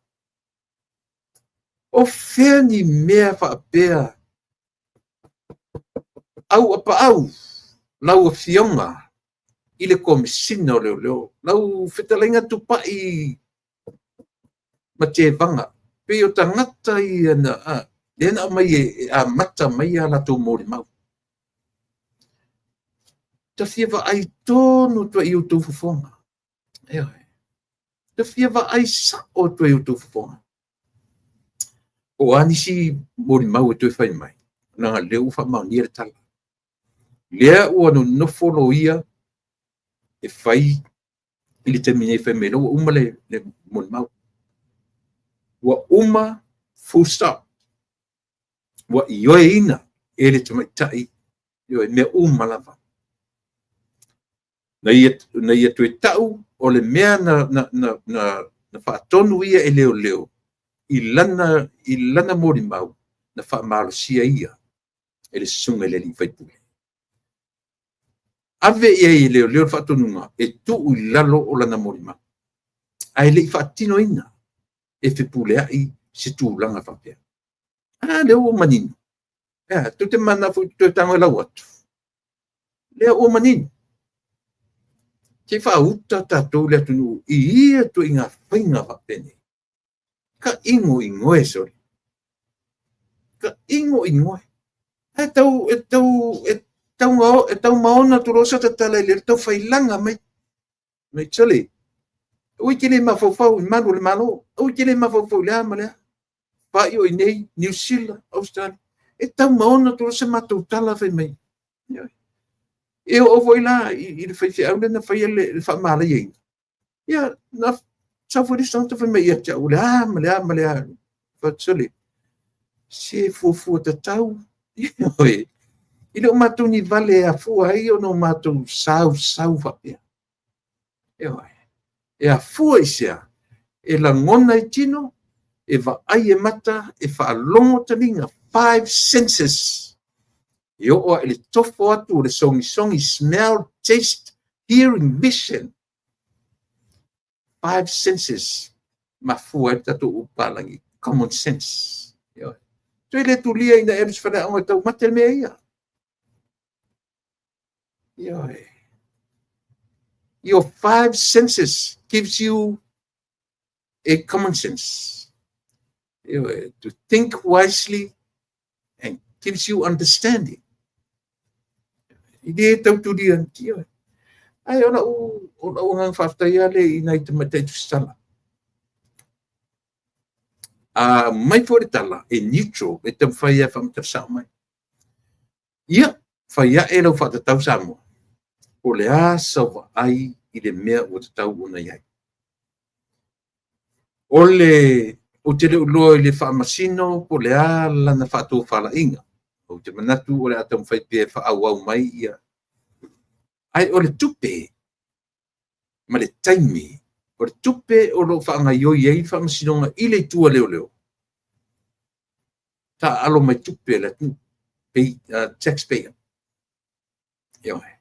Speaker 1: O fea ni mea faapea auapaau lau Afioga i le Komesina o Leoleo, lau fetalaiga Tupai ma Tevaga, pei o tagata ia na, lea na aumai e amata mai a latou molimau. Ta fia vaai tonu atu ai i outou fofoga. Ioe. Ta fia vaai sao atu ai i outou fofoga. Po o a nisi molimau e toe fai mai, leaga lea ua faamaonia le tala. Lea ua nonofo loia e fai i le taimi nei, fai mai ua uma le molimau. Ua uma, full stop. Ua ioeina e le tamaitai, ioe, mea uma lava. Na ia toe tau o le mea na faatonu ia e leoleo i lana molimau, na faamalosia ia e le susuga i le alii faipule. Ave i ai e leoleo le faatonuga e tuu i lalo o lana molimau, ae le i faatinoina e Fepuleai se tulaga faapea. A lea ua manino. Ea, tou te mananao foi toe tago e lau atu. Lea ua manino. Se i faauta tatou le atunuu i ia ituaiga faiga faapenei. Tainoinoe sole. Tainoinoe. E tau, e tau, e tau, e tau maona atu loa sa tatala i le taufailaga mai. Mai sole, aua e te le mafaufau i malu o le Malo, aua e te le mafaufau i le a ma le a. Faaioi nei, Niu Sila, Ausetalia, e tau maona atu loa se matou tala fai mai. E oo foi la i le faifeau lea na faia le faamalaiaina, ia, na sau foi le isi tagata fai mai ia te au, o le a ma le a ma le a. Fai atu, sole, se fuafua tatau. E le o matou ni vale e afua ai ona o matou sausau faapea. E afua i se a? E lagona e tino, e vaai e mata, e faalogo taliga, 5 senses. E oo a i le tofo atu o le sogisogi, smell, taste, hearing, vision. 5 senses. Mafua ai le tatou upu palagi, common sense. Toe le tulia ina e alu i se faleaoga e taumate le mea ia. Ioe. Your 5 senses gives you a common sense. Ioe, to think wisely and gives you understanding. I le tautulia. Ioe. Ai o lau agaga faafetai lava lea i nai tamaitai tusitala. A mai foi le tala e neutral, e taumafai e faamatala sao mai. Ia, fai ae lau faatatau Samoa. O le a sau vaai i le mea ua tatau ona i ai. O le, ou te le o iloa i le faamasino po o le a lana faatofalaiga. Ou te manatu o le a taumafai pea e faaauau mai ia. Ai o le tupe ma le taimi, o le tupe o lo o faagaioi ai le faamasinoga i le itu a leoleo, taaalo mai tupe a le atunuu, taxpayer. Ioe.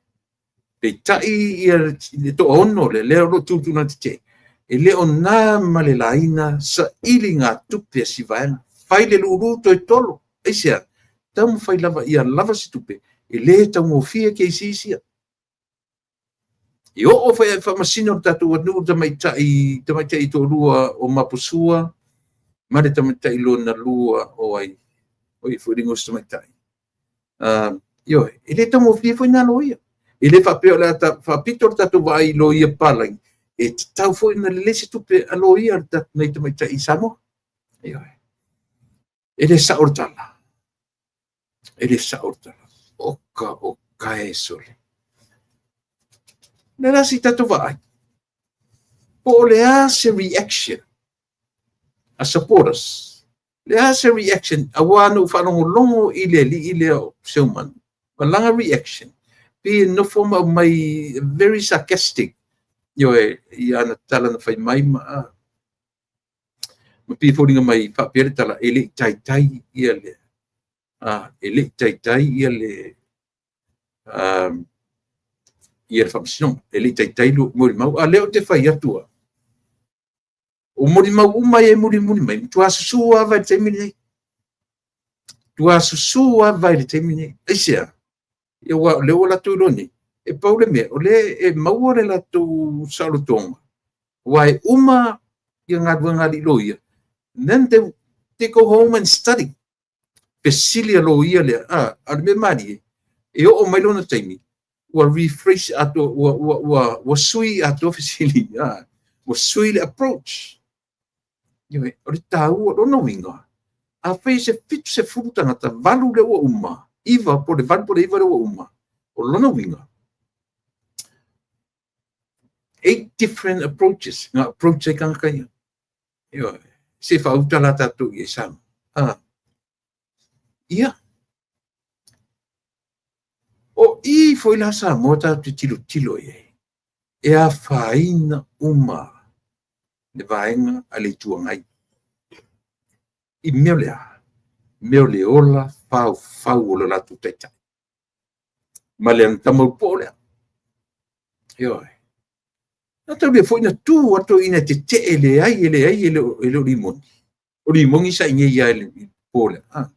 Speaker 1: Peitai ia le toaono lea o lo o tutulai tetee, e le o na ma le laina saili ngā tupe a si vaega. Fai le lulu toe tolo. Aisea, taumafai lava ia lava se tupe, e le taugofie ke isi isia. E oo foi e faamasino le tatou atunuu tamaitai toalua o Mapusua ma le tamaitai lona lua o ai, o ai foi le igoa o si tamaitai. Ioe, e le taugofie foi nā loia. E le faapea o le a faapito le tatou vaai i loia palagi, e tatau foi ona lelei se tupe a loia nai tamaitai i Samoa. Ioe. E le sao le tala. E le sao le tala. Oka o kae sole. Le la si tatou vaai. Po o le a se reaction a supporters. Le a se reaction aua na ou faalogologo i le alii lea o Seumanu. Ma lana reaction, pe nofo ma aumai very sarcastic. Ioe, i ana tala na fai mai ma pei e foliga mai faapea le tala, e le i taitai ia le, e le i taitai ia le, Ia le faamasinoga, e le i taitai molimau, a o lea ou te fai atu au, o molimau uma ia e mulimuli mai, matua susu lava i le taimi lenei. Matua susu lava i le taimi lenei. Aisea? Ia aua o lea ua latou iloa nei, e pau le mea, o lea e maua le latou saolotoga, aua e uma ia galuega a alii loia, then they go home and study. Fesili a loia lea, a o le mea malie, e oo mai lona taimi, ua rephrase atoa, ua sui atoa fesili, ua sui le approach. O le taua, lona uiga, afai se 70 tagata, 8 lea ua uma, 9 po o le 8 po o le 9 lea ua uma, o lona uiga, 8 different approaches na approach ai tagata ia. Ioe, se faauta la tatou i ai Samoa. Ia, o i foi la Samoa tatou te tilotilo i ai, e afaina uma le vaega a le Itu Agai. I mea o le a? Mea o le ola faufau o le latou taitai. Ma le tama poo lea. Ioe. Na tau foi na tu atu ina tetee leai e leai e le o limoni. O limoni sa i nei ia i po lea.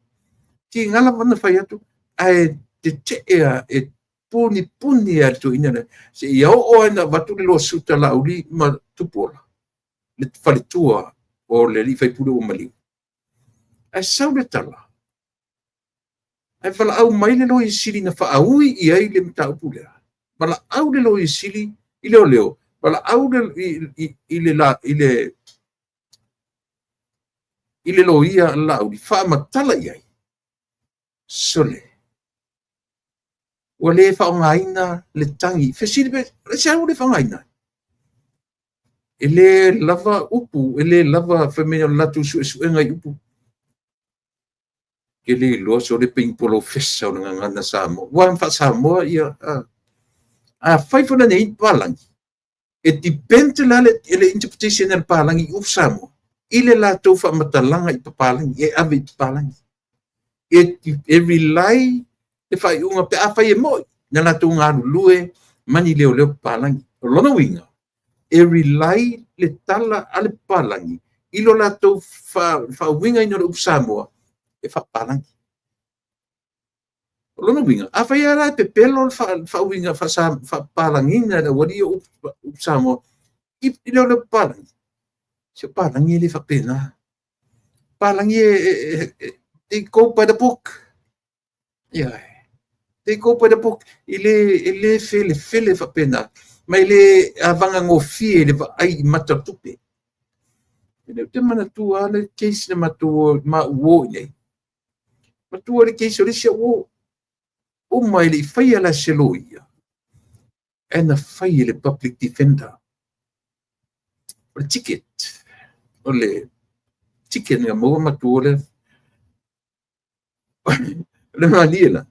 Speaker 1: Ti ngala na fai atu, ae tetee a e puni puni a le toeaina lea. Se ia oo ai na avatu le losuta Laauli ma Tupuola, le faletua o le alii faipule ua maliu. Ae sau le tala, ae valaau mai le Loia Sili na faaui i ai le mataupu lea. Valaau le Loia Sili i leoleo, valaau i le loia Laauli, faamatala i ai, sole, ua le faaaogaina le tagi. Fesili pe, se ua le faaaogaina? E le lava upu, e le lava fai mai o le latou suesuega i upu. Ke le iloa so le pe polofesa o le gagana Samoa. Ua faa-Samoa ia, a fai foi nei palangi, e depend la le interpretation a le palangi i upu Samoa, i le latou faamatalaga i papalangi, e ave i papalangi. E rely le faaiuga pe afai e moi, na latou galulue mani leoleo papalangi. O lona uiga, e rely le tala a le papalangi i lo latou faauigaina o le upu Samoa e faapapalangi. O lona uiga, afai lava la e pepelo le faauiga faapapalangiga e le aualii o upu Samoa i leoleo papalangi, se papalangi e le faapena. Papalangi they go by the book. Yeah. They go by the book. E le felefele faapena. Ma e le avagagofie i le vaai i mata tupe. E le te manatua le case na matou ma uo i nei. Matua le case o le isi uo. Uma e le i faia la se loia. E na fai e le public defender. O le ticket. O le ticket na maua matua le. O le malie la.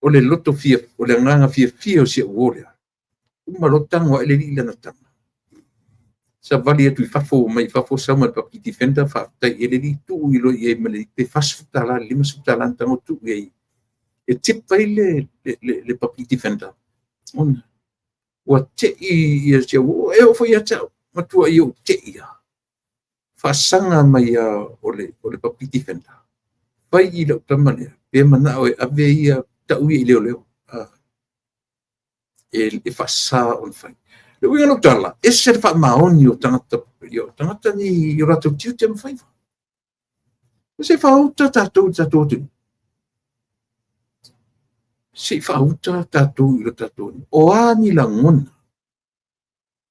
Speaker 1: O le loto fia, o le agaga fiafia o si au lea. Uma lo tango a ele li lana tama. Savali atu i fafo mai fafo sau ma le public defender faafetai i le alii tuu i lo i ai ma le pe $40 $50 na tago tuu i ai. E tip ai le public defender. Ona ua tei ia si au e oo foi ia te au. Matua i ou tei ia. Faasaga mai ia o le public defender. Fai i lau tama lea, pe manao e ave ia tau ia i leoleo. E faasa ona fai. Le uiga lau tala, ese le faamaoni o tagata, o tagata ni i o latou tiute ma faiva. Se faauta tatou i tatou atunuu. Se i faauta tatou i lo tatou atunuu. O a ni lagona?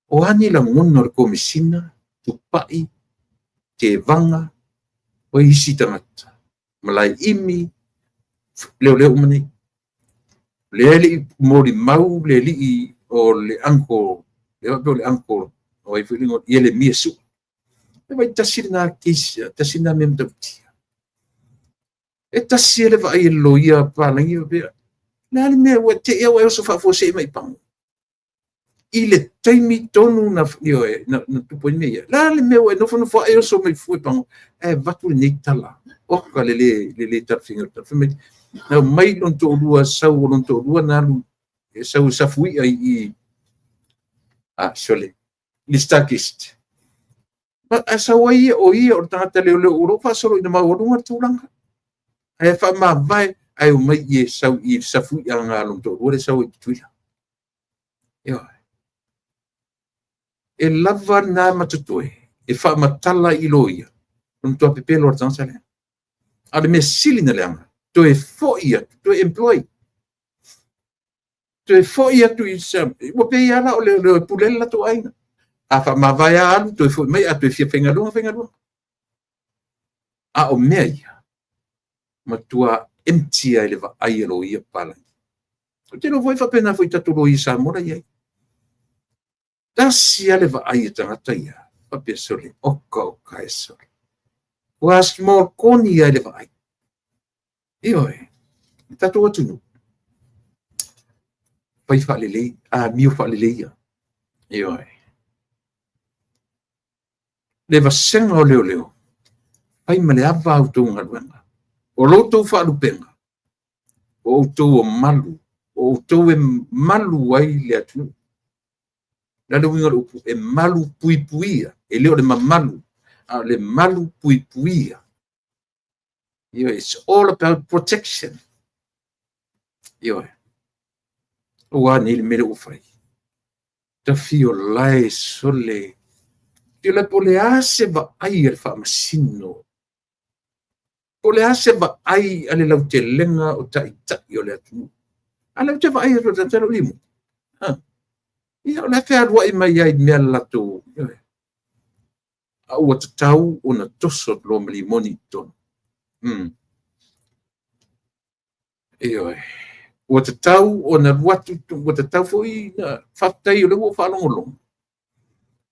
Speaker 1: O a ni lagona o le komesina, Tupai, Tevaga, o isi tagata, Malae imi, leoleo uma nei. Lea le i molimau le alii o le uncle, le faapea o le uncle, o ai foi le igoa, Ieremia Sua. E vai tasi lena case, tasi lena mea matautia. E tasi e le vaai e le loia palangi faapea, le a le mea ua te ia ua e oso faafuasei mai i Pago. I le taimi tonu na, ioe, na tupu ai mea ia. Le a le mea ua e nofonofo e oso mai fua i Pago, e avatu lenei tala. Oka le le talafaiga o le tala. Fai mai, na mai lona toalua, sau o lona toalua na alu e sau e safui'a i i, ah, sole, le Starkist. Ae sau ai ia o ia o le tagata leoleo o lo o faasolo ina maualuga le tulaga. Ae faamavae ae omai i e sau i le safui'a na lona toalua le sau ai i Tutuila. Ioe. E lava lena ma totoe e faamatala i loia o le matua pepelo o le tagata lea. A o le mea sili na leaga, toe foi atu, toe employ, toe foi atu i ua pei lava la o leoleo e pule ai le latou aiga. A faamavae lava alu, toe foi mai, a toe fia faigaluega, faigaluega. A o mea ia, matua empty ai le vaai a loia papalagi. Ou te iloa foi faapena foi i tatou loia Samoa la e i ai. Tasi lava le vaai a tagata ia, faapea sole, oka oka e sole. Ua small koni ai le vaai. Ioe, le tatou atunuu, fai faalelei, amio faalelei ia. Ioe. Le vasega o leoleo, fai ma le ava a outou galuega. O lo outou faalupega, o outou o malu, o outou e malu ai le atunuu. O le a le uiga o le upu? E malu puipuia, e le o le mamalu, a o le malu puipuia. Ioe, it's all about protection. Ioe. Ua a nei le mea lea ua fai? Tafiolae sole. Tiola po o le a se vaai a le faamasino, po o le a se vaai a le lautelega o taitai o le atunuu. A lea ou te vaai atu i le tagata lea o Limu. Ia, o le a fealuai mai ai i mea latou. A ua tatau ona toso atu loa ma limoni i totonu. Ioe. Ua tatau ona alu atu, ua tatau foi na faafetai o lea ua ou faalogologo.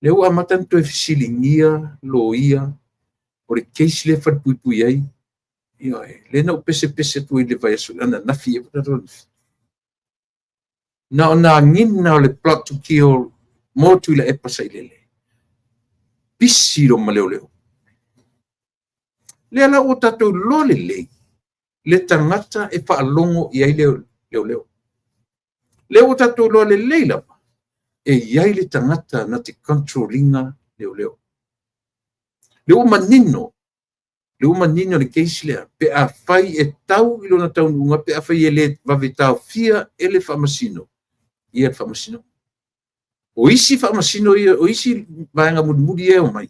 Speaker 1: Lea ua amata ona toe fesiligia loia o le case lea e falepuipui ai. Ioe. Lea na ou pesepese atu ai i le vaiaso ananafi. Na ona agina o le plot to kill mo Tuilaepa Sailele. Pisi lo ma leoleo. Lea la ua tatou iloa lelei le tagata e faalogo i ai leoleo. Lea ua tatou iloa lelei lava e i ai le tagata na te control ina leoleo. Lea ua manino, lea ua manino le case lea, pe afai e tau i lona taunuuga, pe afai e le vave taofia e le faamasino, ia le faamasino. O isi faamasino ia, o isi vaega mulimuli ia e omai,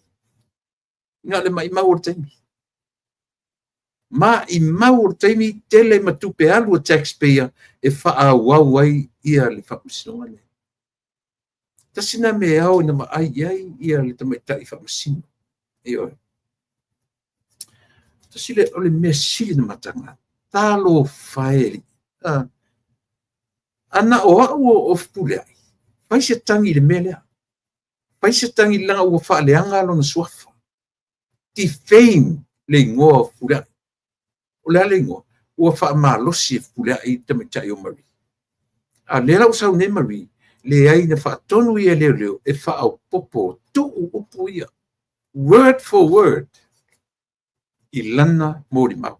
Speaker 1: na o le maimau o le taimi. Maimau o le taimi, tele ma tupe alu a taxpayer e faaauau ai ia le faamasinoga lea. Tasi na mea e ao ina vaai i ai ia le tamaitai faamasino. Ioe. Tasi le o le mea sili na mataga. Talofa e. Ana o au o Fepuleai, fai se tagi i le mea lea. Fai se tagi leaga ua faaleaga lona suafa. Defame le igoa o Fepuleai. O le a le igoa? Ua faamalosi e Fepuleai le tamaitai o Marie. A lea la ua sau nei Marie, leai na faatonu ia leoleo e faaopoopo tuu upu ia. Word for word i lana molimau. O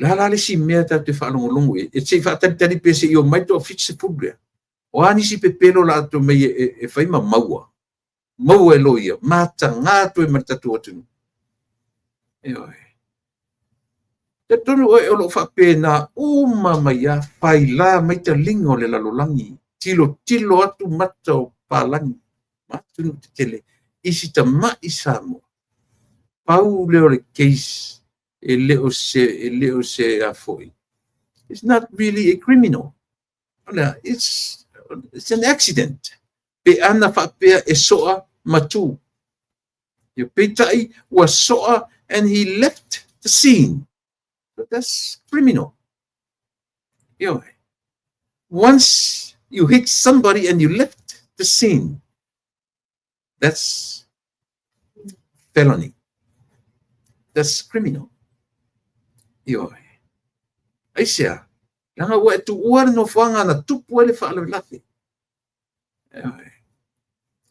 Speaker 1: le a la le isi mea tatou te faalogologo i ai? E se i faatalitali pe se i omai le toa-70 lea. O a nisi pepelo o le a toe omai e fai ma maua? Maua e loia, mataga atu ai ma le tatou atunuu. Ioe. Talitonu oe o lo o faapena uma mai lava, faila mai taliga o le lalolagi, tilotilo atu mata o papalagi ma atunuu tetele i si tamai Samoa. Pau lea o le case e le o se, e le o se a foi. It's not really a criminal. It's an accident. Pe ana faapea e soa ma tu. Ia peitai ua soa and he left the scene. So that's criminal. Ioe. Once you hit somebody and you left the scene, that's felony. That's criminal. Ioe. Aisea, leaga ua e tuua le nofoaga na tupu ai le faalavelave. Ioe.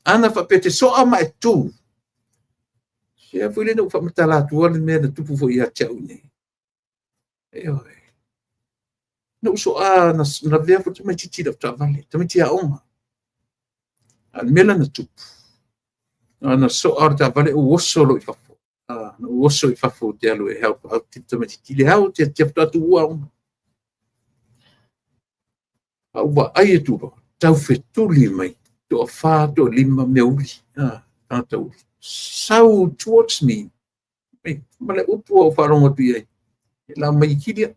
Speaker 1: Ana faapea te soa ma e tu. Sea foi le na ou faamatala atua le mea na tupu foi ia te au nei. Ioe. Na ou soa na lavea foi le tamaitiiti i lau taavale, tamaiti aoga. A o le mea la na tupu, na soa o le taavale ou oso loa i fafo. Na ou oso i fafo ou te alu e help out i le tamaitiiti. I le ao tea faatoa tuua aoga. A ou vaai atu loa, taufetuli mai toafa toalima meauli, tagata uli. Sau towards me, ma le upu ua ou faalogo atu i ai, e la mai ikili au.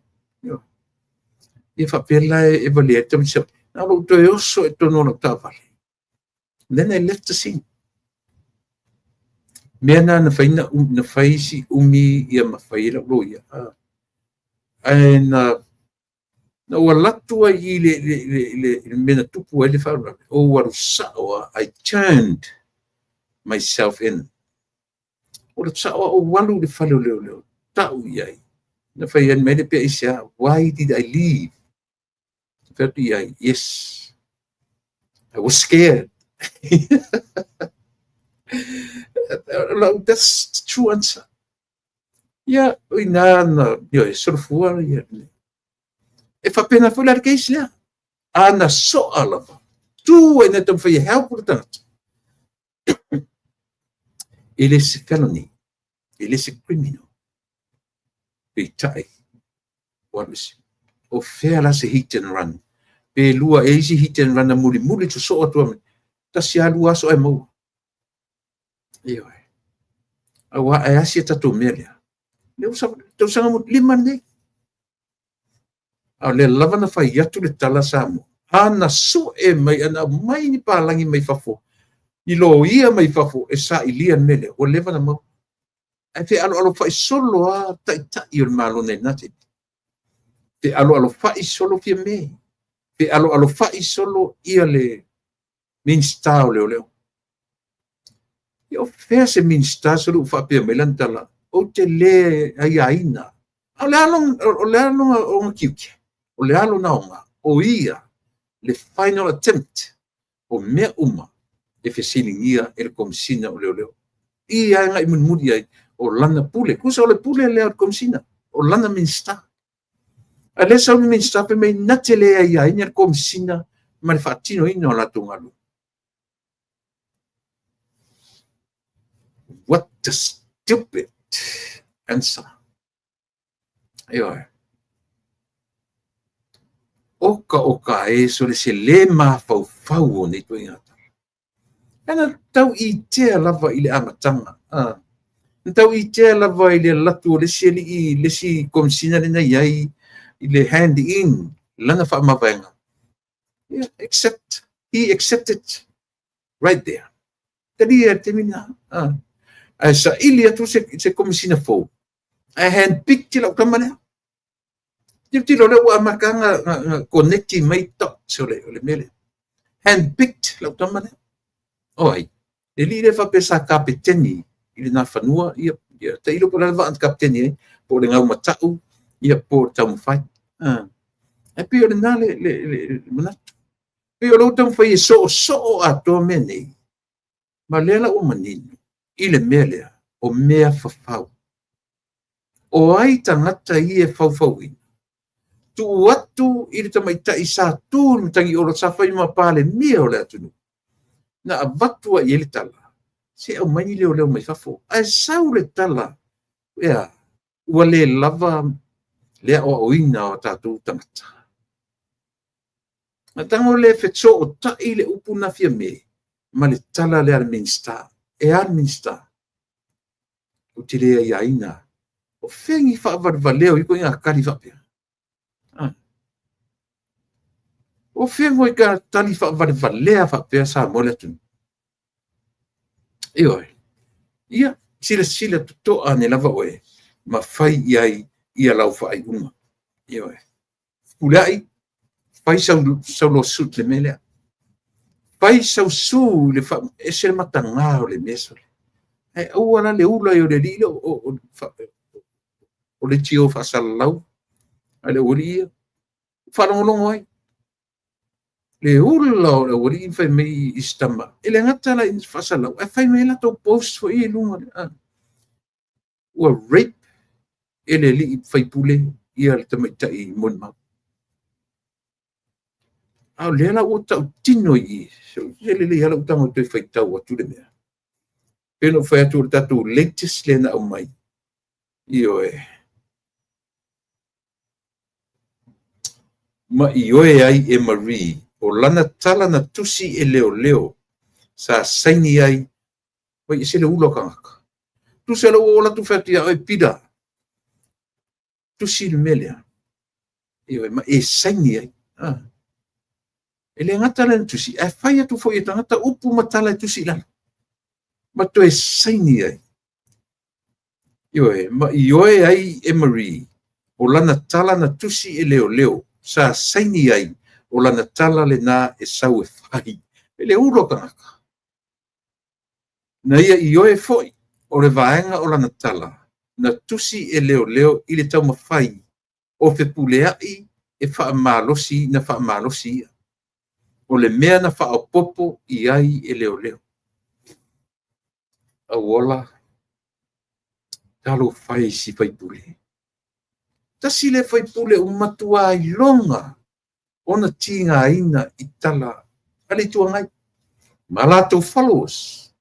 Speaker 1: Ia faapea la e valea ai le tamaiti. Na ona ou toe oso i totonu o lau taavale. Then I left the scene. Mea na na fai na fai si umi ia ma fai ai lau loia. Ae na ou alu atu ai i le mea na tupu ai le faalavelave, ou alu sao lava, I turned myself in. Ou alu sao lava ou alu i le fale o leoleo, tau i ai. Na fai mai le pea aisea, why did I leave? Fai atu i ai, yes, I was scared. That's the true answer. Ia, o ina na, ioe, solofua ia. E faapena foi la le case lea. A na soa lava, tu ai na taumafai e help le tagata. E le se felony, e le se criminal. Peitai, ua alu ese. O fea la se hit and run? Pe lua e isi hit and run na mulimuli sosoo atu ai. Tasi lava lua aso ae maua. Ioe. Aua ae asi a tatou mea lea. Lea ua tausaga 5 lenei. A o lea lava na fai atu le tala Samoa. A na sue mai, ana aumai ni palagi mai fafo, ni loia mai fafo e sailia le mea lea, ua leva na maua. Ae fealoalofai solo lava taitai o le Malo nei lena taimi. Fealoalofai solo Fiame. Fealoalofai solo ia le Minisita o Leoleo. Ia o fea se Minisita solo ua faapea mai lana tala, ou te le aiaina. A o le a lona tiute? O le a lona aoga? O ia le final attempt o mea uma e fesiligia e le Komesina o Leoleo. I ae agai mulimuli ai o lana pule. Tusa o le pule lea o le Komesina, o lana Minisita. A lea sau le Minisita fai mai na te le aiaina le Komesina ma le faatinoina o latou galuega. What a stupid answer. Ioe. Oka oka e sole se le mafaufau o nei ituaiga tala. Na tau itea lava i le amataga. Na tau itea lava i le alu atu o le isi alii, le isi Komesina lea na i ai i le hand in lana faamavaega. Yeah, accept. He accepted right there. Talia i le taimi lena. Ae saili atu se Komesina fou. Ae handpicked lau tama lea. Tilotilo lea ua amata na connect mai dots o le mea lea. Handpicked lau tama lea. O ai, le alii lea faapea sa kapeteni i le Nafanua, ia, ia tailo po o le a le vaa na kapeteni ai, po o le Gaumatau, ia po o le Taumafai. Ae pei o lena le manatu. Pei o lou taumafai e soosoo atoa mea nei, ma lea la ua manino i le mea lea, o mea fafau. O ai tagata ia e faufauina? Tuu atu i le tamaitai sa tu i le matagiolo sa fai ma Palemia o le atunuu. Na avatu ai i ai le tala, se aumai ni leoleo mai fafo. Ae sau le tala, ea, ua le lava le aoaoina o tatou tagata. Na tago le fesootai le upu na Fiame ma le tala lea a le Minisita. E a le Minisita? Ou te le aiaina. O fea ni faavalevalea o ia ituaiga tali faapea? O fea ni tali faavalevalea faapea Samoa le atunuu? Ioe. Ia, silasila totoa ane lava oe ma fai i ai ia lau faaiuga. Ioe. Fepuleai, fai sau lawsuit le mea lea. Fai sau sue le ese le mataga o le mea sole. Ae aua la le ula ai o le alii lea o le tio faasalalau a le aualii ia. Faalogologo ai. Le ula o le aualii ma fai mai i si tama. E le gata la i faasalau, ae fai mai latou post foi i luga. Ua rape e le alii faipule ia le tamaitai molimau. A o lea la ua tautino i i, se lelei lava lou tago e toe faitau atu le mea. Pei ona ou fai atu o le tatou latest lea na aumai. Ioe. Ma ioe ai e Marie o lana tala na tusi e leoleo sa saini ai, oi e ese le ula o tagata. Tusa o lea ua ou alu atu fai atu ia oe Pita, tusi le mea lea. Ioe, ma e saini ai. E le gata la i le tusi, ae fai atu foi e tagata upu ma tala e tusi i lalo, ma toe saini ai. Ioe, ma ioe ai e Marie o lana tala na tusi e leoleo sa saini ai, o lana tala lena e sau e fai. E le ula o tagata. Na ia ioe foi o le vaega o lana tala na tusi e leoleo i le taumafai o fepuleai e faamalosi na faamalosi ia. O le mea na faaopoopo i ai e leoleo. Auola, talofa e i si faipule. Tasi lea faipule ua matua iloga ona tigaina i tala a le Itu Agai ma latou followers.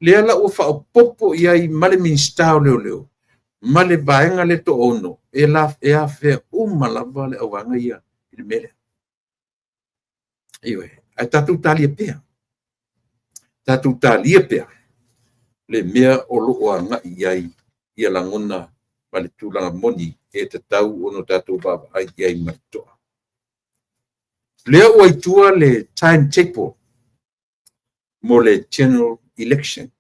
Speaker 1: Lea la ua faaopoopo i ai ma le Minisita o Leoleo ma le vaega lea toaono e afea uma lava le auvaega ia i le mea lea. Ioe, ae tatou talia pea. Tatou talia pea le mea o lo o agai i ai ia lagona ma le tulaga moni e tatau ona tatou vaavaai i ai ma le totoa. Lea ua i tua le timetable mo le general election.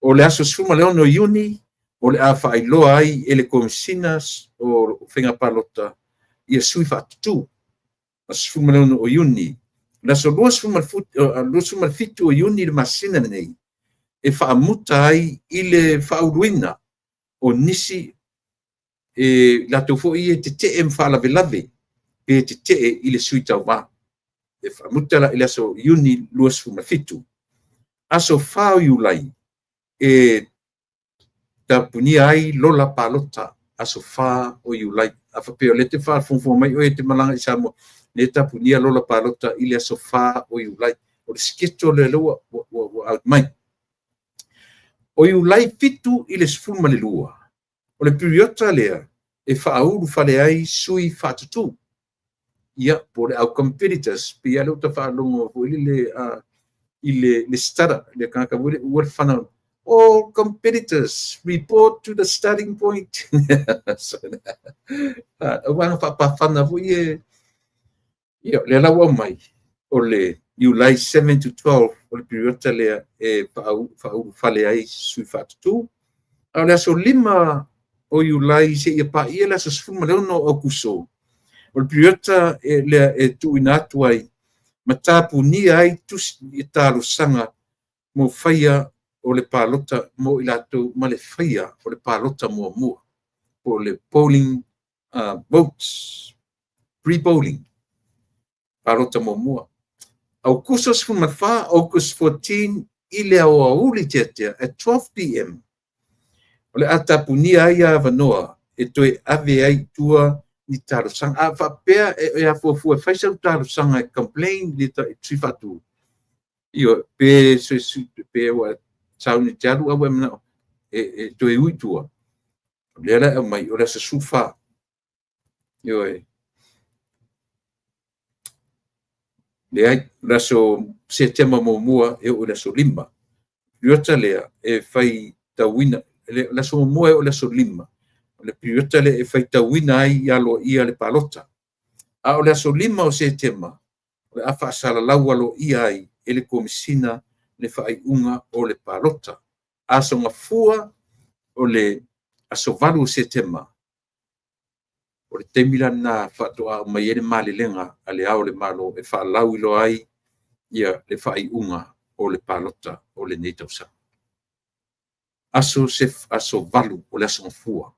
Speaker 1: O le aso 16 o Iuni o le a faailoa ai e le Komesina o Faiga Palota ia sui faatutu. Aso 16 o Iuni. Le aso 27 o Iuni le masina lenei e faamuta ai i le faauluina o nisi e latou foi e tetee ma faalavelave pe tetee i le sui tauva. E faamuta la i le aso Iuni 27. Aso 4 o Iulai e tapunia ai lola palota, aso 4 o Iulai. A faapea o lea e te faafogafoga mai oe e te malaga i Samoa, lea e tapunia lola palota i le aso 4 o Iulai. O le schedule lea ua aumai. O Iulai 7 i le 12, o le piriota lea e faaulufale ai sui faatutu. Ia, po o le au competitors, pei lava lea ua ta faalogo foi lele i le starter, le tagata foi lele ua le fana, all competitors report to the starting point. O vaega faapafana foi e, ia, lea la ua aumai, o le Iulai 7 to 12, o le piriota lea e faaulufale ai sui faatutu. A o le aso 5 o Iulai seia paia le aso 16 o Aokuso, o le piriota lea e tuuina atu ai ma tapunia ai tusi i talosaga mo faia o le palota mo i latou ma le faia o le palota muamua, po o le polling votes, pre-polling, palota muamua. Aokuso 14, August 14, i le aoauli teatea at 12 p.m. o le a tapunia ai avanoa e toe ave ai i tua ni talosaga. A faapea e afuafua e fai sau talosaga e complain i le sui faatu, ioe, pe pe ua sauni te alu a ua e manao e toe ui i tua, o lea la e aumai o le aso 14. Ioe. Leai, o le aso Setema 1 e oo i le aso 5. Piriota lea e faitauina, le aso 1 e oo i le aso 5, o le piriota lea e faitauina ai aloaia le palota. A o le aso 5 o Setema, o le a faasalalau aloaia ai e le Komesina le faaiuga o le palota. Aso Gafua, o le aso 8 o Setema, o le taimi la lena faatoa aumai ai le malelega a le Ao o le Malo e faalauiloa ai ia le faaiuga o le palota o lenei tausaga. Aso 8 o le aso Gafua, o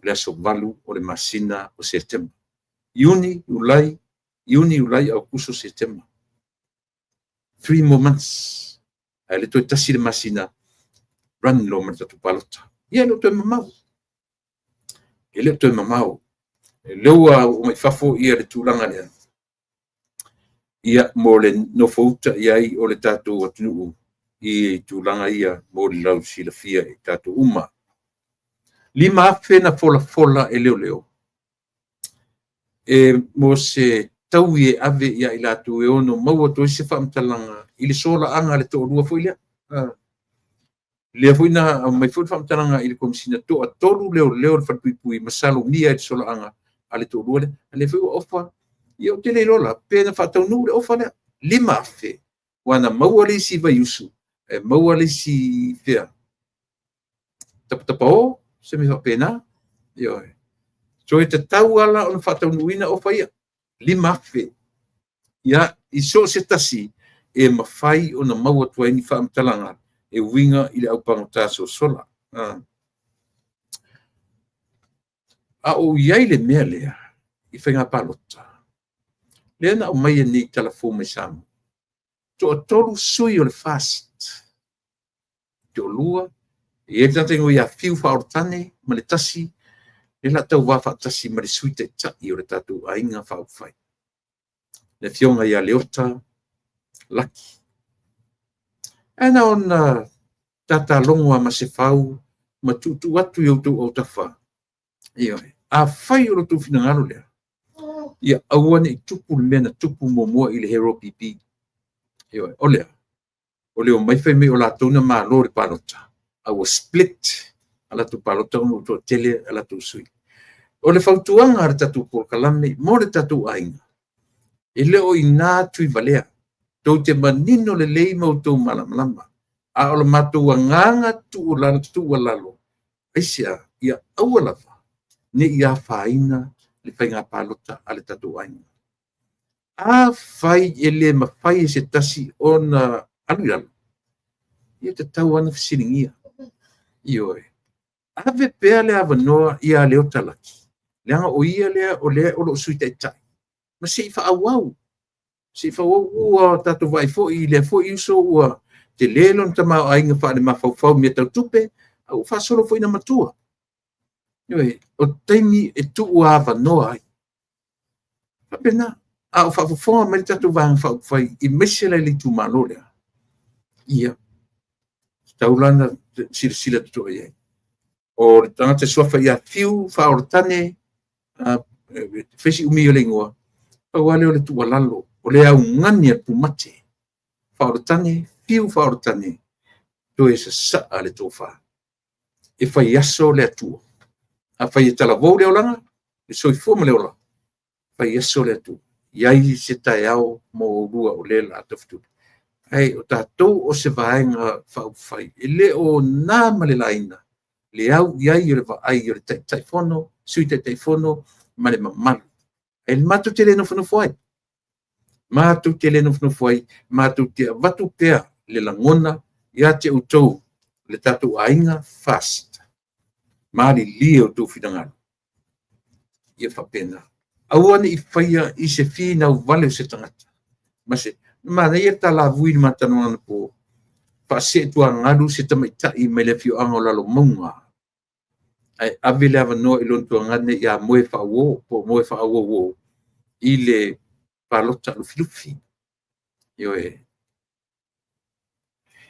Speaker 1: le aso 8 o le masina o Setema. Iuni, Iulai, Iuni, Iulai, Aokuso, Setema. 3 more months. Ae le toe tasi le masina, run loa ma le tatou palota. Ia, e le o toe mamao. E le o toe mamao. Lea ua oo mai fafo ia le tulaga lea. Ia, mo le nofouta i ai o le tatou atunuu i tulaga ia mo le lausilafia e tatou uma. 5,000 na folafola e leoleo e mo se taui e ave ia i latou e ono maua atu ai se faamatalaga i le solaaga a le toalua foi lea. Lea foi na aumai foi le faamatalaga i le Komesina, toatolu leoleo o le falepuipui masalomia i le solaaga a le toalua lea. A lea foi ua ofa. Ia ou te le iloa la pe na faataunuu le ofa lea. 5,000 aua na maua le isi i Vaiusu, e maua le isi fea? Tapatapao, se mea faapena. Ioe. So e tatau lava la ona faataunuuina ofa ia, 5,000. Ia, i so o se tasi e mafai ona maua atu ai ni faamatalaga e uiga i le aupagota sosola. A o i ai le mea lea i faiga palota, lea na aumai nei i tala fou mai Samoa, toatolu sui o le FAST, toalua, e i ai le tagata e igoa ia Fiu Faaolotane ma le tasi lea o le a tauva faatasi ma le Sui Taitai o le tatou Aiga Faaupufai, le Afioga ia Leota Laki. Ae na ona tatalogo lava ma se fau ma tuutuu atu i outou autafa. Ioe. Afai o lo outou finagalo lea, ia aua ne i tupu le mea na tupu muamua i le Harold BB. Ioe. O lea, o le omai fai mai o latou na malo i le palota, a ua split a latou palota ona ua toatele a latou sui. O le fautuaga a le tatou polokalame mo le tatou aiga, e le o i ina Tuivalea, tou te manino lelei ma outou malamalama. A o le matou agaga tuualalo, aisea? Ia aua lava ne i afaina le faiga palota a le tatou aiga. Afai e le mafai e se tasi ona alu i lalo, ia e tatau lava ona fesiligia. Ioe. Ave pea le avanoa ia Leota Laki, leaga o ia lea o lea o lo o Sui Taitai, ma se i faaauau. Se i faaauau, ua tatou vaai foi i lea foi uso ua tele lona tamaoaiga faalemafaufau i mea tau tupe, a ua faasolo foi ina matua. Ioe, o taimi e tuuavanoa ai. Faapena, a o faafofoga mai le tatou Vaega Faaupufai, aemaise la i le itumalo lea, ia, tatau la ona silasila totoa i ai. O le tagata suafa ia Fiu Faaolotane, fai si umi o le igoa, pau lava lea o le tuualalo, o le augani a le pumate, Faaolotane, Fiu Faaolotane, toe sasaa le tofa. E fai aso le Atua. Afai e talavou le olaga, le soifua ma le ola, fai aso le Atua. I ai se taeao mo oulua o lea o le a tafituli. Ae o tatou o se Vaega Faaupufai, e le o na ma le laina le au i ai o le vaai o le Taitaifono, Sui Taitaifono ma le mamalu. E matou te le nofonofo ai, matou te le nofonofo ai, matou te avatu pea le lagona ia te outou, le tatou aiga FAST, malilie outou finagalo, ia faapena. Aua ne i faia i se finau vale o se tagata. Ma se manaia le talavui i le ma talanoa anapo, faaseetuagalu se tamaitai mai le afioaga o Lalomauga, ae ave le avanoa i lona tuagane ia Moefaauo po o Moefaauouo i le palota Lufilufi. Ioe.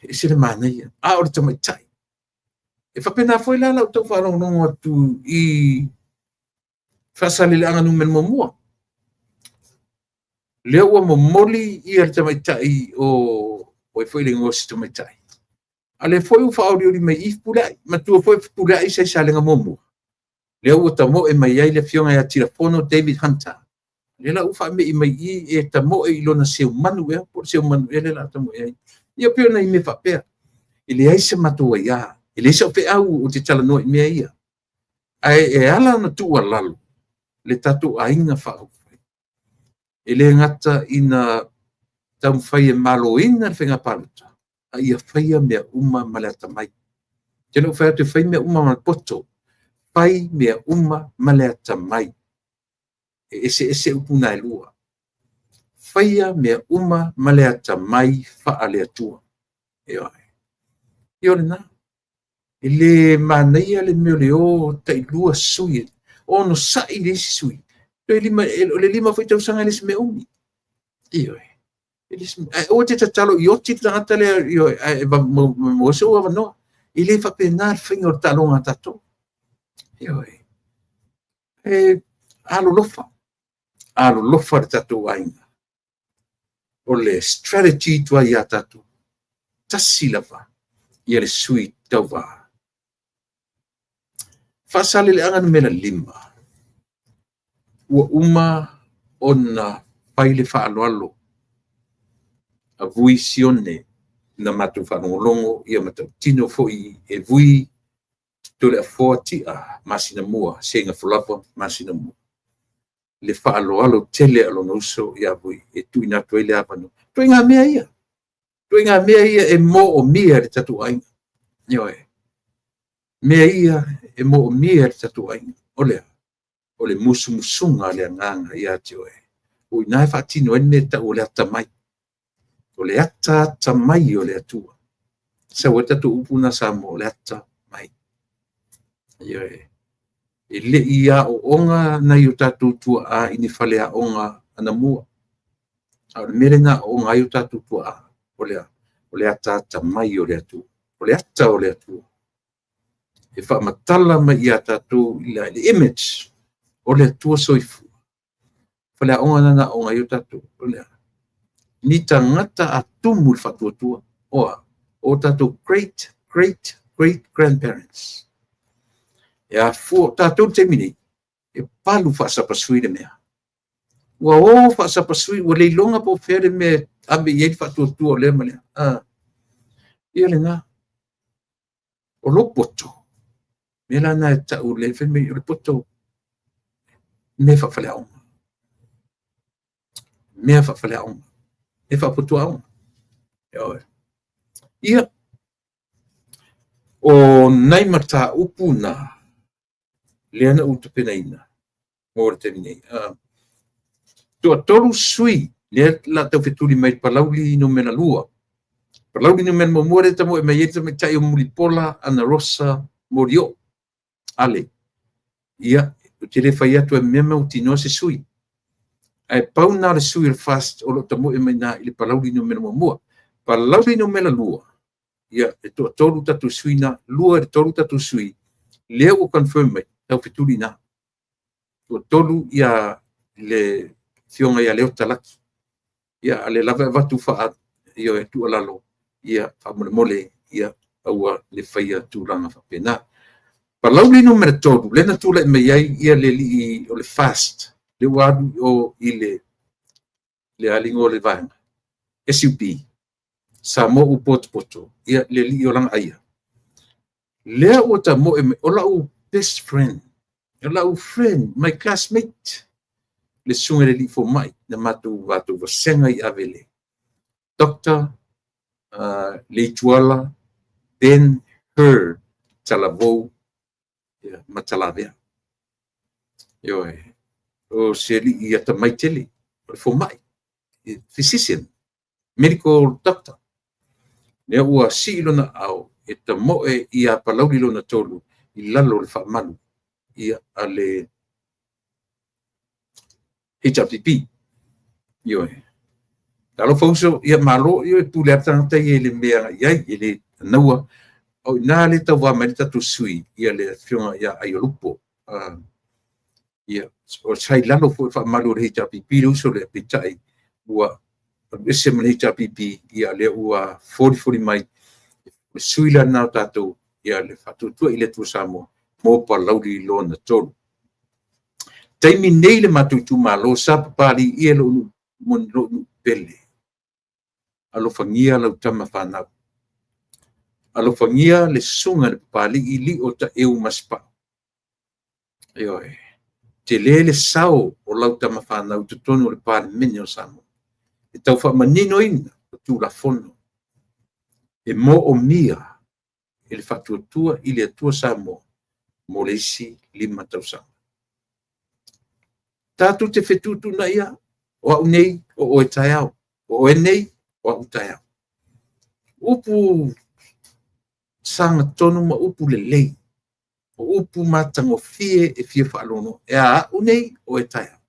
Speaker 1: E ese le manaia, a o le tamaitai. E faapena foi la lau tau faalogologo atu i Faasaleleaga Nu.1, lea ua momoli ia le tamaitai o ai foi le igoa o si tamaitai, a o lea foi ua faaolioli mai i i Fepuleai. Manatua foi Fepuleai sa i Salega muamua, lea ua tamoe mai ai le afioga ia Tilafono David Hunter, lea la ua faamei mai i i e tamoe i lona seumanu ea, po o le seumanu ea lea o le a tamoe ai. Ia pei o nai mea faapea, e leai se matou aia, e leai sau feau ou te talanoa i mea ia. Ae e ala ona tuualalo le tatou aiga faaupufai, e le gata ina taumafai e maloina le faiga palota, a ia faia mea uma ma le atamai. Ou te le o fai atu e fai mea uma ma le poto, fai mea uma ma le atamai. E eseese upu na e lua. Faia mea uma ma le atamai faale-Atua. Ioe. Ia o lena. E le manaia le mea o le o tailua sui, onosai le isi sui. Toe lima, o le 5 foi tausaga e le o se mea umi. Ioe. Ae aua te tatalo i oti le tagata lea, ioe, ae maua sou avanoa. E le faapena le faiga o le taaloga a tatou. Ioe. E alolofa, alolofa le tatou aiga. O le strategy tuai ia tatou, tasi lava ia le sui tauva. Faasaleleaga numera 5, ua uma ona fai le faaaloalo a Vui Sione na matou faalogologo ia matautino foi e Vui Toleafoa Tia masina mua, Seiga Folava masina mua, le faaaloalo tele a lona uso ia Vui e tuuina atu ai le avanoa. Ituaiga mea ia, ituaiga mea ia e moomia e le tatou aiga. Ioe. Mea ia e moomia e le tatou aiga. O le a? O le musumusuga a le agaga ia te oe. O i ina e faatino ai le mea e tau o le atamai. O le ataatamai o le Atua. Sau ai le tatou upu lena Samoa, o le atamai. Ioe. E le i aooga nai o tatou tuaa i ni faleaoga anamua. A o le mea lea na aooga ai o tatou tuaa, o le a? O le ataatamai o le Atua. O le ata o le Atua. E faamatala mai ia tatou le image o le Atua soifua. Faleaoga lena na aooga ai o tatou. O le a? Ni tagata a tumu i le faatuatua. O a? O tatou great, great, great grandparents. E afua, tatou i le taimi nei, e palu faasapasui le mea. Ua o faasapasui, ua le iloga po o fea le mea e ave i ai le faatuatua o lea ma lea. Ia lena. O lou poto, mea la na e tau le fai mai o le poto mea faafaleaoga. Mea faafaleaoga. Mea faapotuaoga. Ioe. Ia, o nai mataupu na lea na ou tapenaina mo le taimi nei. Toatolu sui lea la tau fetuli mai Palauli numera 2. Palauli numera 1 lea tamoe mai ai le tamaitai o Mulipola Anarosa Molioo Ale. Ia, ou te le fai atu e mea mautinoa se sui. Ae pau na o le sui o le FAST o lo o tamoe mai na i le Palauli numera 1. Palauli numera 2, ia, e toatolu tatou sui na, 2 i le 3 tatou sui, lea ua confirm mai, tau fetuli na. Toatolu ia le afioga ia Leota Laki. Ia, a lea lava e avatu faa, ioe, tuualalo, ia, faamolemole, ia, aua le faia tulaga faapena. Palauli numera 3, lea na tulai mai ai ia le alii o le FAST, lea ua alu i o i le aliga o le vaega, SUP, Samoa ua potopoto, ia le alii o Lagaaia. Lea ua tamoe mai, o lau best friend, o lau friend, my classmate, le susuga i le alii fomai na matou vasega i Avele, Dr. Leituala Ben Hur Talavou Matalavea. Ioe, o se alii atamai tele, o le fomai, physician, medical doctor. Lea ua sii lona ao e tamoe ia Palauli lona 3 i lalo o le faamalu ia a le HRPP. Ioe. Talofa uso, ia malo, ioe, pule lava le tagata ia i le mea agai ai, e le naua. O i ina le tauva mai le tatou sui, ia le afioga ia Aiolupo. Ia, o sai lalo foi faamalu o le HRPP le uso lea, peitai, ua alu ese ma le HRPP, ia lea ua folifoli mai, le sui la lena o tatou, ia le faatuatua i le Atua Samoa, mo Palauli lona 3. Taimi nei le matou itumalo, sa papali ia lou nuu pele. Alofagia lau tama fanau. Alofagia le susuga i le papalii Lio Taeu Masepau. Ioe. Tele le sao o lau tama fanau i totonu o le Palemene o Samoa. E tau faamaninoina o Tulafono e moomia e le faatuatua i le Atua Samoa mo le isi 5 tausaga. Tatou te fetuutuunai lava, o au nei, o oe taeao, o oe nei, o au taeao. Upu sagatonu ma upu lelei, o upu matagofie e fia faalogo, e a au nei, o oe taeao.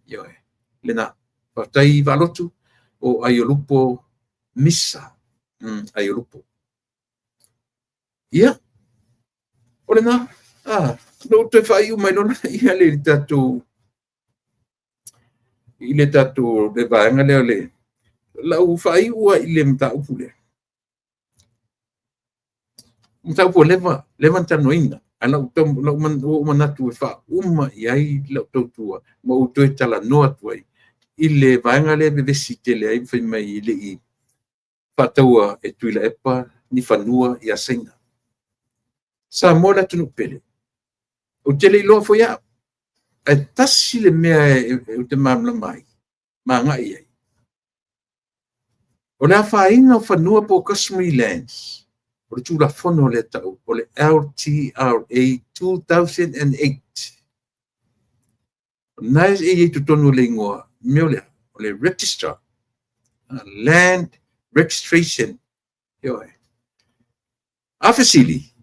Speaker 1: Ioe, lena. Faafetai Vaalotu, o Aiolupo Misa. Aiolupo. Ia, o lena, na ou toe faaiu mai loa lea le tatou i le tatou le vaega lea o le lau faaiu i le mataupu lea. Mataupu ua leva ona talanoaina, ae ua ou manatu e faauma i ai lau tautua ma ou toe talanoa atu ai i le vaega lea e vevesi tele ai ma fai mai e le i faataua e Tuilaepa ni fanua ia Saina. Samoa le atunuu pele, ou te le iloa foi au, ae tasi le mea ou te malamalama ai ma agai i ai, o le afaina o fanua po o customary lands, o le Tulafono lea e tau o le LTRA 2008. O lena e i ai i totonu o le igoa, mea o le a? O le Register, Land Registration. Ioe. A fesili,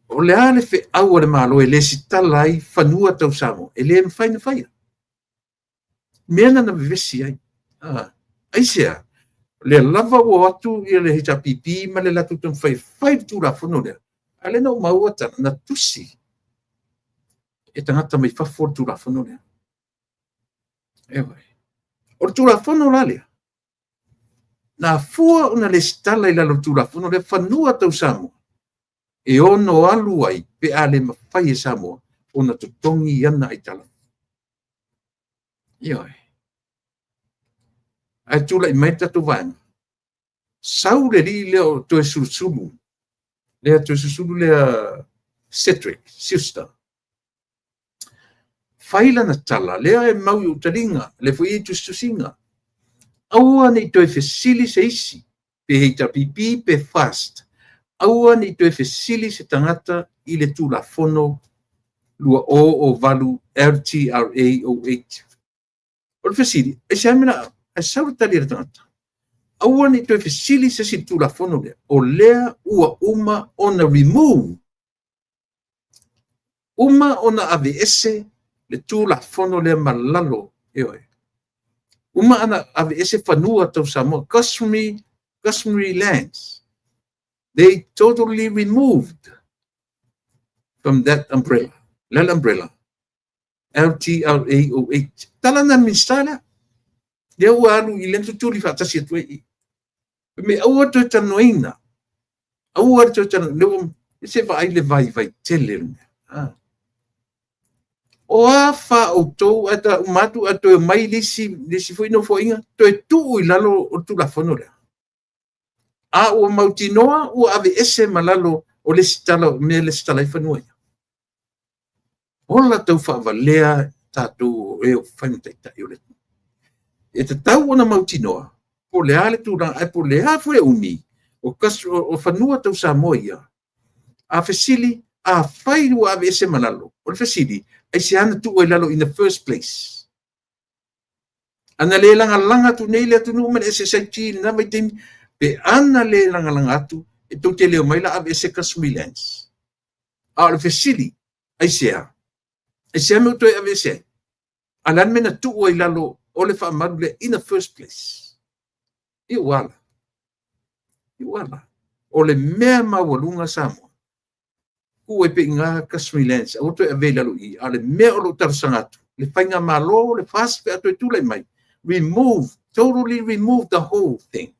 Speaker 1: o le a le feau a le Malo e lesitala ai fanua tau Samoa? E le mafai ona faia. Mea na na vevesi ai. Aisea? O lea lava ua o atu le HRPP ma le latou taumafai e fai le Tulafono lea, a o lea na ou maua tala, na tusi e tagata mai fafo le Tulafono lea. O le Tulafono la lea, na afua ona lesitala i lalo o le Tulafono lea fanua tau Samoa, e ono alu ai pe a le mafai e Samoa ona totogi ana aitalafu. Ioe. Ae tulai mai le tatou vaega, sau le alii lea o Toesulusulu, lea Toesulusulu lea Cedric Schuster, fai lana tala, lea e mau i ou taliga, lea foi e i tusitusiga, aua ne i toe fesili se isi, pe HRPP pe FAST, aua ne i toe fesili se tagata i le Tulafono 2008 LTRA 08. O le fesili, aisea le mea o le a ae sau le tali a le tagata, aua ne i toe fesili se isi i le Tulafono lea, o lea ua uma ona remove, uma ona aveese le Tulafono lea ma lalo, ioe, uma ona aveese fanua tau Samoa, customary lands, they totally removed from that umbrella, le umbrella, LTRA 08. Tala na Minista lea, lea ua alu i le tutuli faatasi atu ai. Me aua toe talanoaina, aua toe talanoaina, se vaai le vaivai tele le mea. O a fa outou ae ta uma atu ae toe omai le isi foi nofoaiga, toe tuu i lalo o le Tulafono lea. A ua mautinoa ua aveese ma lalo o lesitala o mea e lesitala ai fanua ia. Ola tau faavalea tatou o e o fai ma taitai o le atunuu. E tatau ona mautinoa po o le a le tulaga, ae po o le a foi le umi o fanua tau Samoa ia. A fesili, afai ua aveese ma lalo, o le fesili, aisea na tuu ai i lalo in the first place? Ana le lagalaga atu nei le atunuu ma le SSIT i lena vaitaimi, pe ana le lagalaga atu, e tou te le omai la aveese customary lands. A o le fesili, aisea? Aisea mea ua toe aveese ai? A o le a le mea na tuu ai i lalo o le faamalu lea in the first place? I ua ala. I ua ala. O le mea maualuga Samoa, tuu ai pea i ina customary lands, aua toe ave i lalo i i. A o le mea o lo o talosaga atu, le faigamalo, le FAST pe a toe tulai mai, remove, totally remove the whole thing.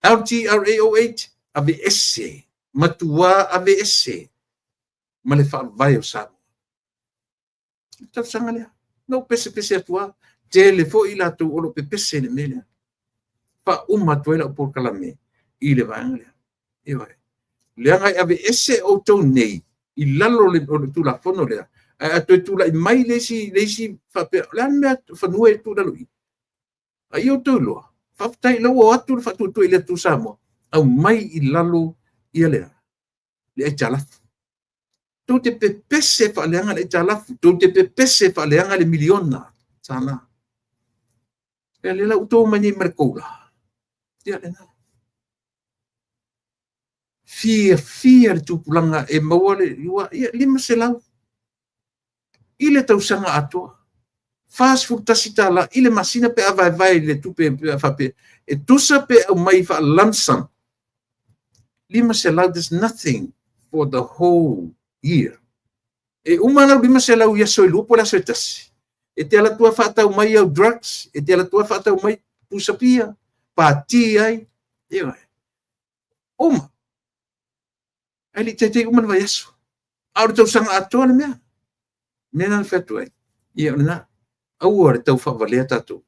Speaker 1: LTRA 08, aveese, matua aveese ma le faavae o Samoa. O le talosaga lea. Na ou pesepese atu lava, tele foi latou o lo o pepese i le mea lea. Faauma atu ai lau polokalame i le vaega lea. Ioe. Leaga e aveese outou nei i lalo o le Tulafono lea, ae a toe tulai mai le isi faapea, o le a le mea fanua e tuu i lalo i i? A ia outou iloa, faafetai o lea ua o atu le faatuatua i le Atua Samoa, aumai i lalo ia le aitalafu. Tou te pepese faaleaga le aitalafu, tou te pepese faaleaga le miliona tala. Ia lea la ua outou omai nei ma le koula. Ia lena. Fiafia le tupulaga e maua le 500 i le tausaga atoa. $41 i le masina pe a vaevae i le tupe pe a faapea e tusa pe aumai faa-lump sum. 500, there's nothing for the whole year. E uma lau 500 i aso e 2 po o le aso e 1. E te alu atu lava faatau mai au drugs, e te alu atu lava faatau mai pusa pia, pati ai, ioe. Uma. Ae le i taitai uma le vaiaso. A o le tausaga atoa le mea. Mea na fai atu ai. Ia o lena. Aua le tau faavalea tatou.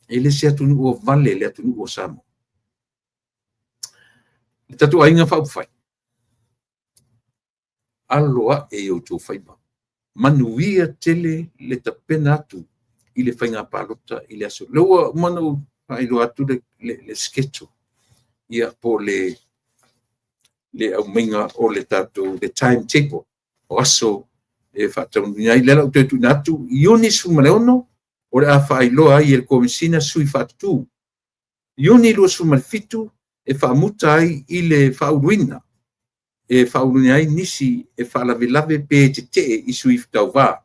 Speaker 1: E le se atunuu o vale le atunuu o Samoa. Le tatou aiga faaupufai. Alo ae i outou faiva. Manuia tele le tapena atu i le faiga palota i le aso. Lea ua uma ona ou faailoa atu le schedule. Ia, po o le aumaiga o le tatou le timetable o aso e faataunuuina ai. O lea la ua toe tuuina atu, Iuni 16, o le a faailoa ai e le Komesina sui faatutu. Iuni 27, e faamuta ai i le faauluina, e faauluina ai nisi e faalavelave pe tetee i sui tauva.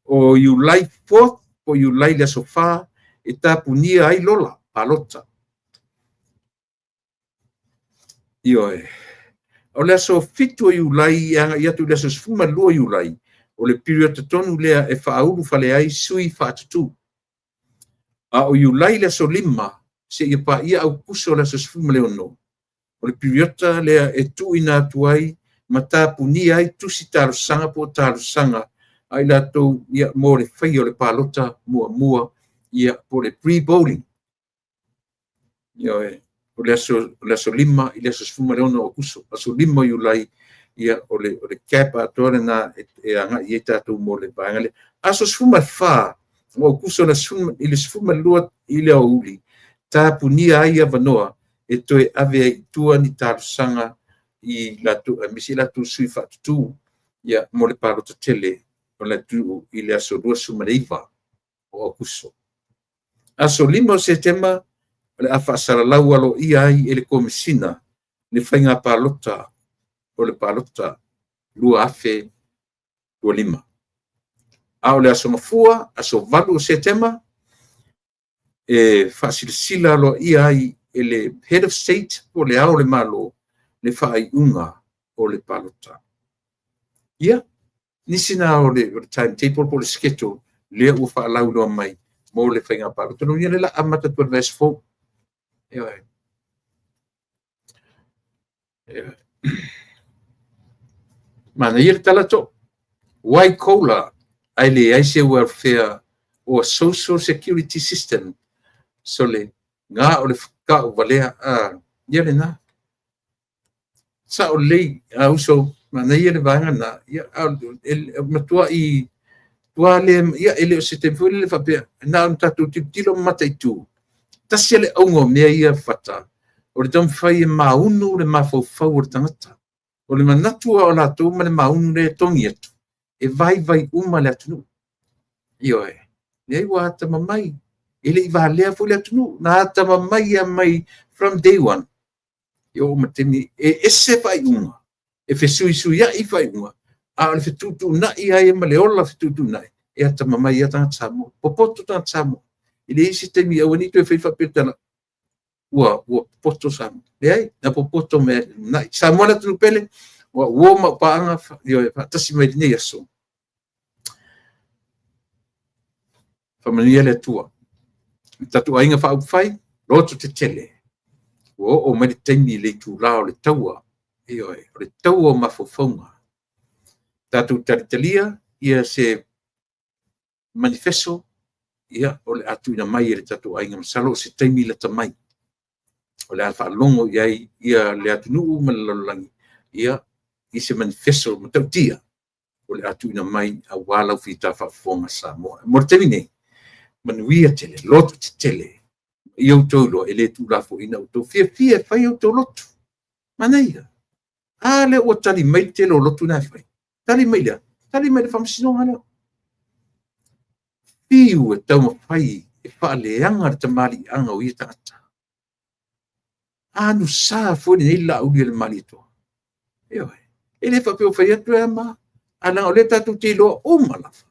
Speaker 1: O Iulai 4, po o Iulai le aso 4, e tapunia ai lola palota. Ioe. O le aso 7 o Iulai e agai atu i le aso 12 o Iulai, o le piriota tonu lea e faaulufale ai sui faatutu. A o Iulai le aso 5 seia paia Aokuso le aso 16, o le piriota lea e tuuina atu ai ma tapunia ai tusi talosaga po o talosaga a i latou, ia, mo le faia o le palota muamua, ia, po o le pre-polling. Ioe, o le aso 5 i le aso 16 o Aokuso, aso 5 o Iulai, ia, o le cap atoa lena e agai i ai tatou mo le vaega lea. Aso 14 o Aokuso i le 12 i le aoauli, tapunia ai avanoa e toe ave ai i tua ni talosaga i latou, aemaise i latou sui faatutu, ia, mo le palota tele o le atunuu i le aso 29 o Aokuso. Aso 5 o Setema, o le a faasalalau aloaia ai e le Komesina le faiga palota o le palota 2025. A o le aso Gafua, aso 8 o Setema, e faasilasila aloaia ai e le Head of State po o le Ao o le Malo le faaiuga o le palota. Ia, nisi na o le timetable po o le schedule lea ua faalauiloa mai mo le faiga palota. Lona uiga lea o le a amata atu i le vaiaso fou. Ioe. Manaia le tala to. White collar ae leai se welfare or social security system. Sole, na o le tauvalea. Ia lena. Sao lelei, a uso, manaia le vaega na. Ia, matuai tua le, ia, e le o se taimi foi lele faapea, na ona tatou tilotilo ma mataitu. Tasi le auga o mea ia fata, o le taumafai e maunu le mafaufau o le tagata. O le manatu o latou ma le maunu lea e togi atu, e vaivai uma le atunuu. Ioe, leai ua atamamai, e le i valea foi le atunuu, na atamamai lava mai from day one. E oo mai i le taimi e ese faaiuga, e fesuisuiai faaiuga, a o le fetuutuunai ai ma le ola fetuutuunai, e atamamai lava tagata Samoa. Popoto tagata Samoa. E leai se taimi aua ne i toe fai faapea tala, ua popoto Samoa. Leai, na popoto mai lumanai. Samoa le atunuu pele, ua uo ma au paaga, ioe, faatasi mai lenei aso. Faamanuia le Atua. Le tatou aiga faaupufai, loto tetele, ua oo mai le taimi i le itula o le taua, ioe, o le taua o mafaufauga. Tatou talitalia ia se manifesto, ia, o le a tuuina mai e le tatou aiga, masalo o se taimi lata mai. O le a faalogo i ai ia le atunuu ma le lalolagi, ia, i se manifesto matautia o le a tuuina mai aua lau fita faafofoga Samoa. Mo le taimi nei, manuia tele, loto tetele, ia outou iloa e le tuulafoaiina outou. Fiafia e fai outou lotu. Manaia. A lea ua tali mai le tele o lotu na e fai. Tali mai lea. Tali mai le faamasinoga lea. Fiu e taumafai e faaleaga le tamaliiaga o ia tagata. Anusa foi lenei Laauli a le Malietoa. Ioe. E le faapea ua fai atu e ama, ae leaga o lea tatou te iloa uma lava.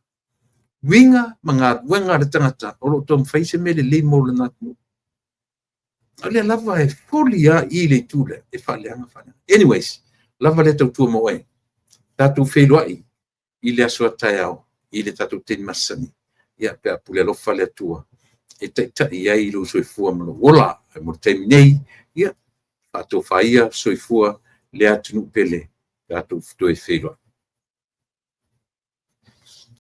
Speaker 1: uiga ma galuega a le tagata o lo o taumafai se mea lelei mo lona atunuu. A o lea lava e foli lava i le itu lea e faaleaga faaleaga. Anyways, lava lea tautua mo oe. Tatou feiloai i le aso a taeao i le tatou taimi masani, ia pe a pule alofa le Atua e taitai ai lou soifua ma lou ola. Ae mo le taimi nei, ia faatofa ia soifua le atunuu pele, tatou toe feiloai.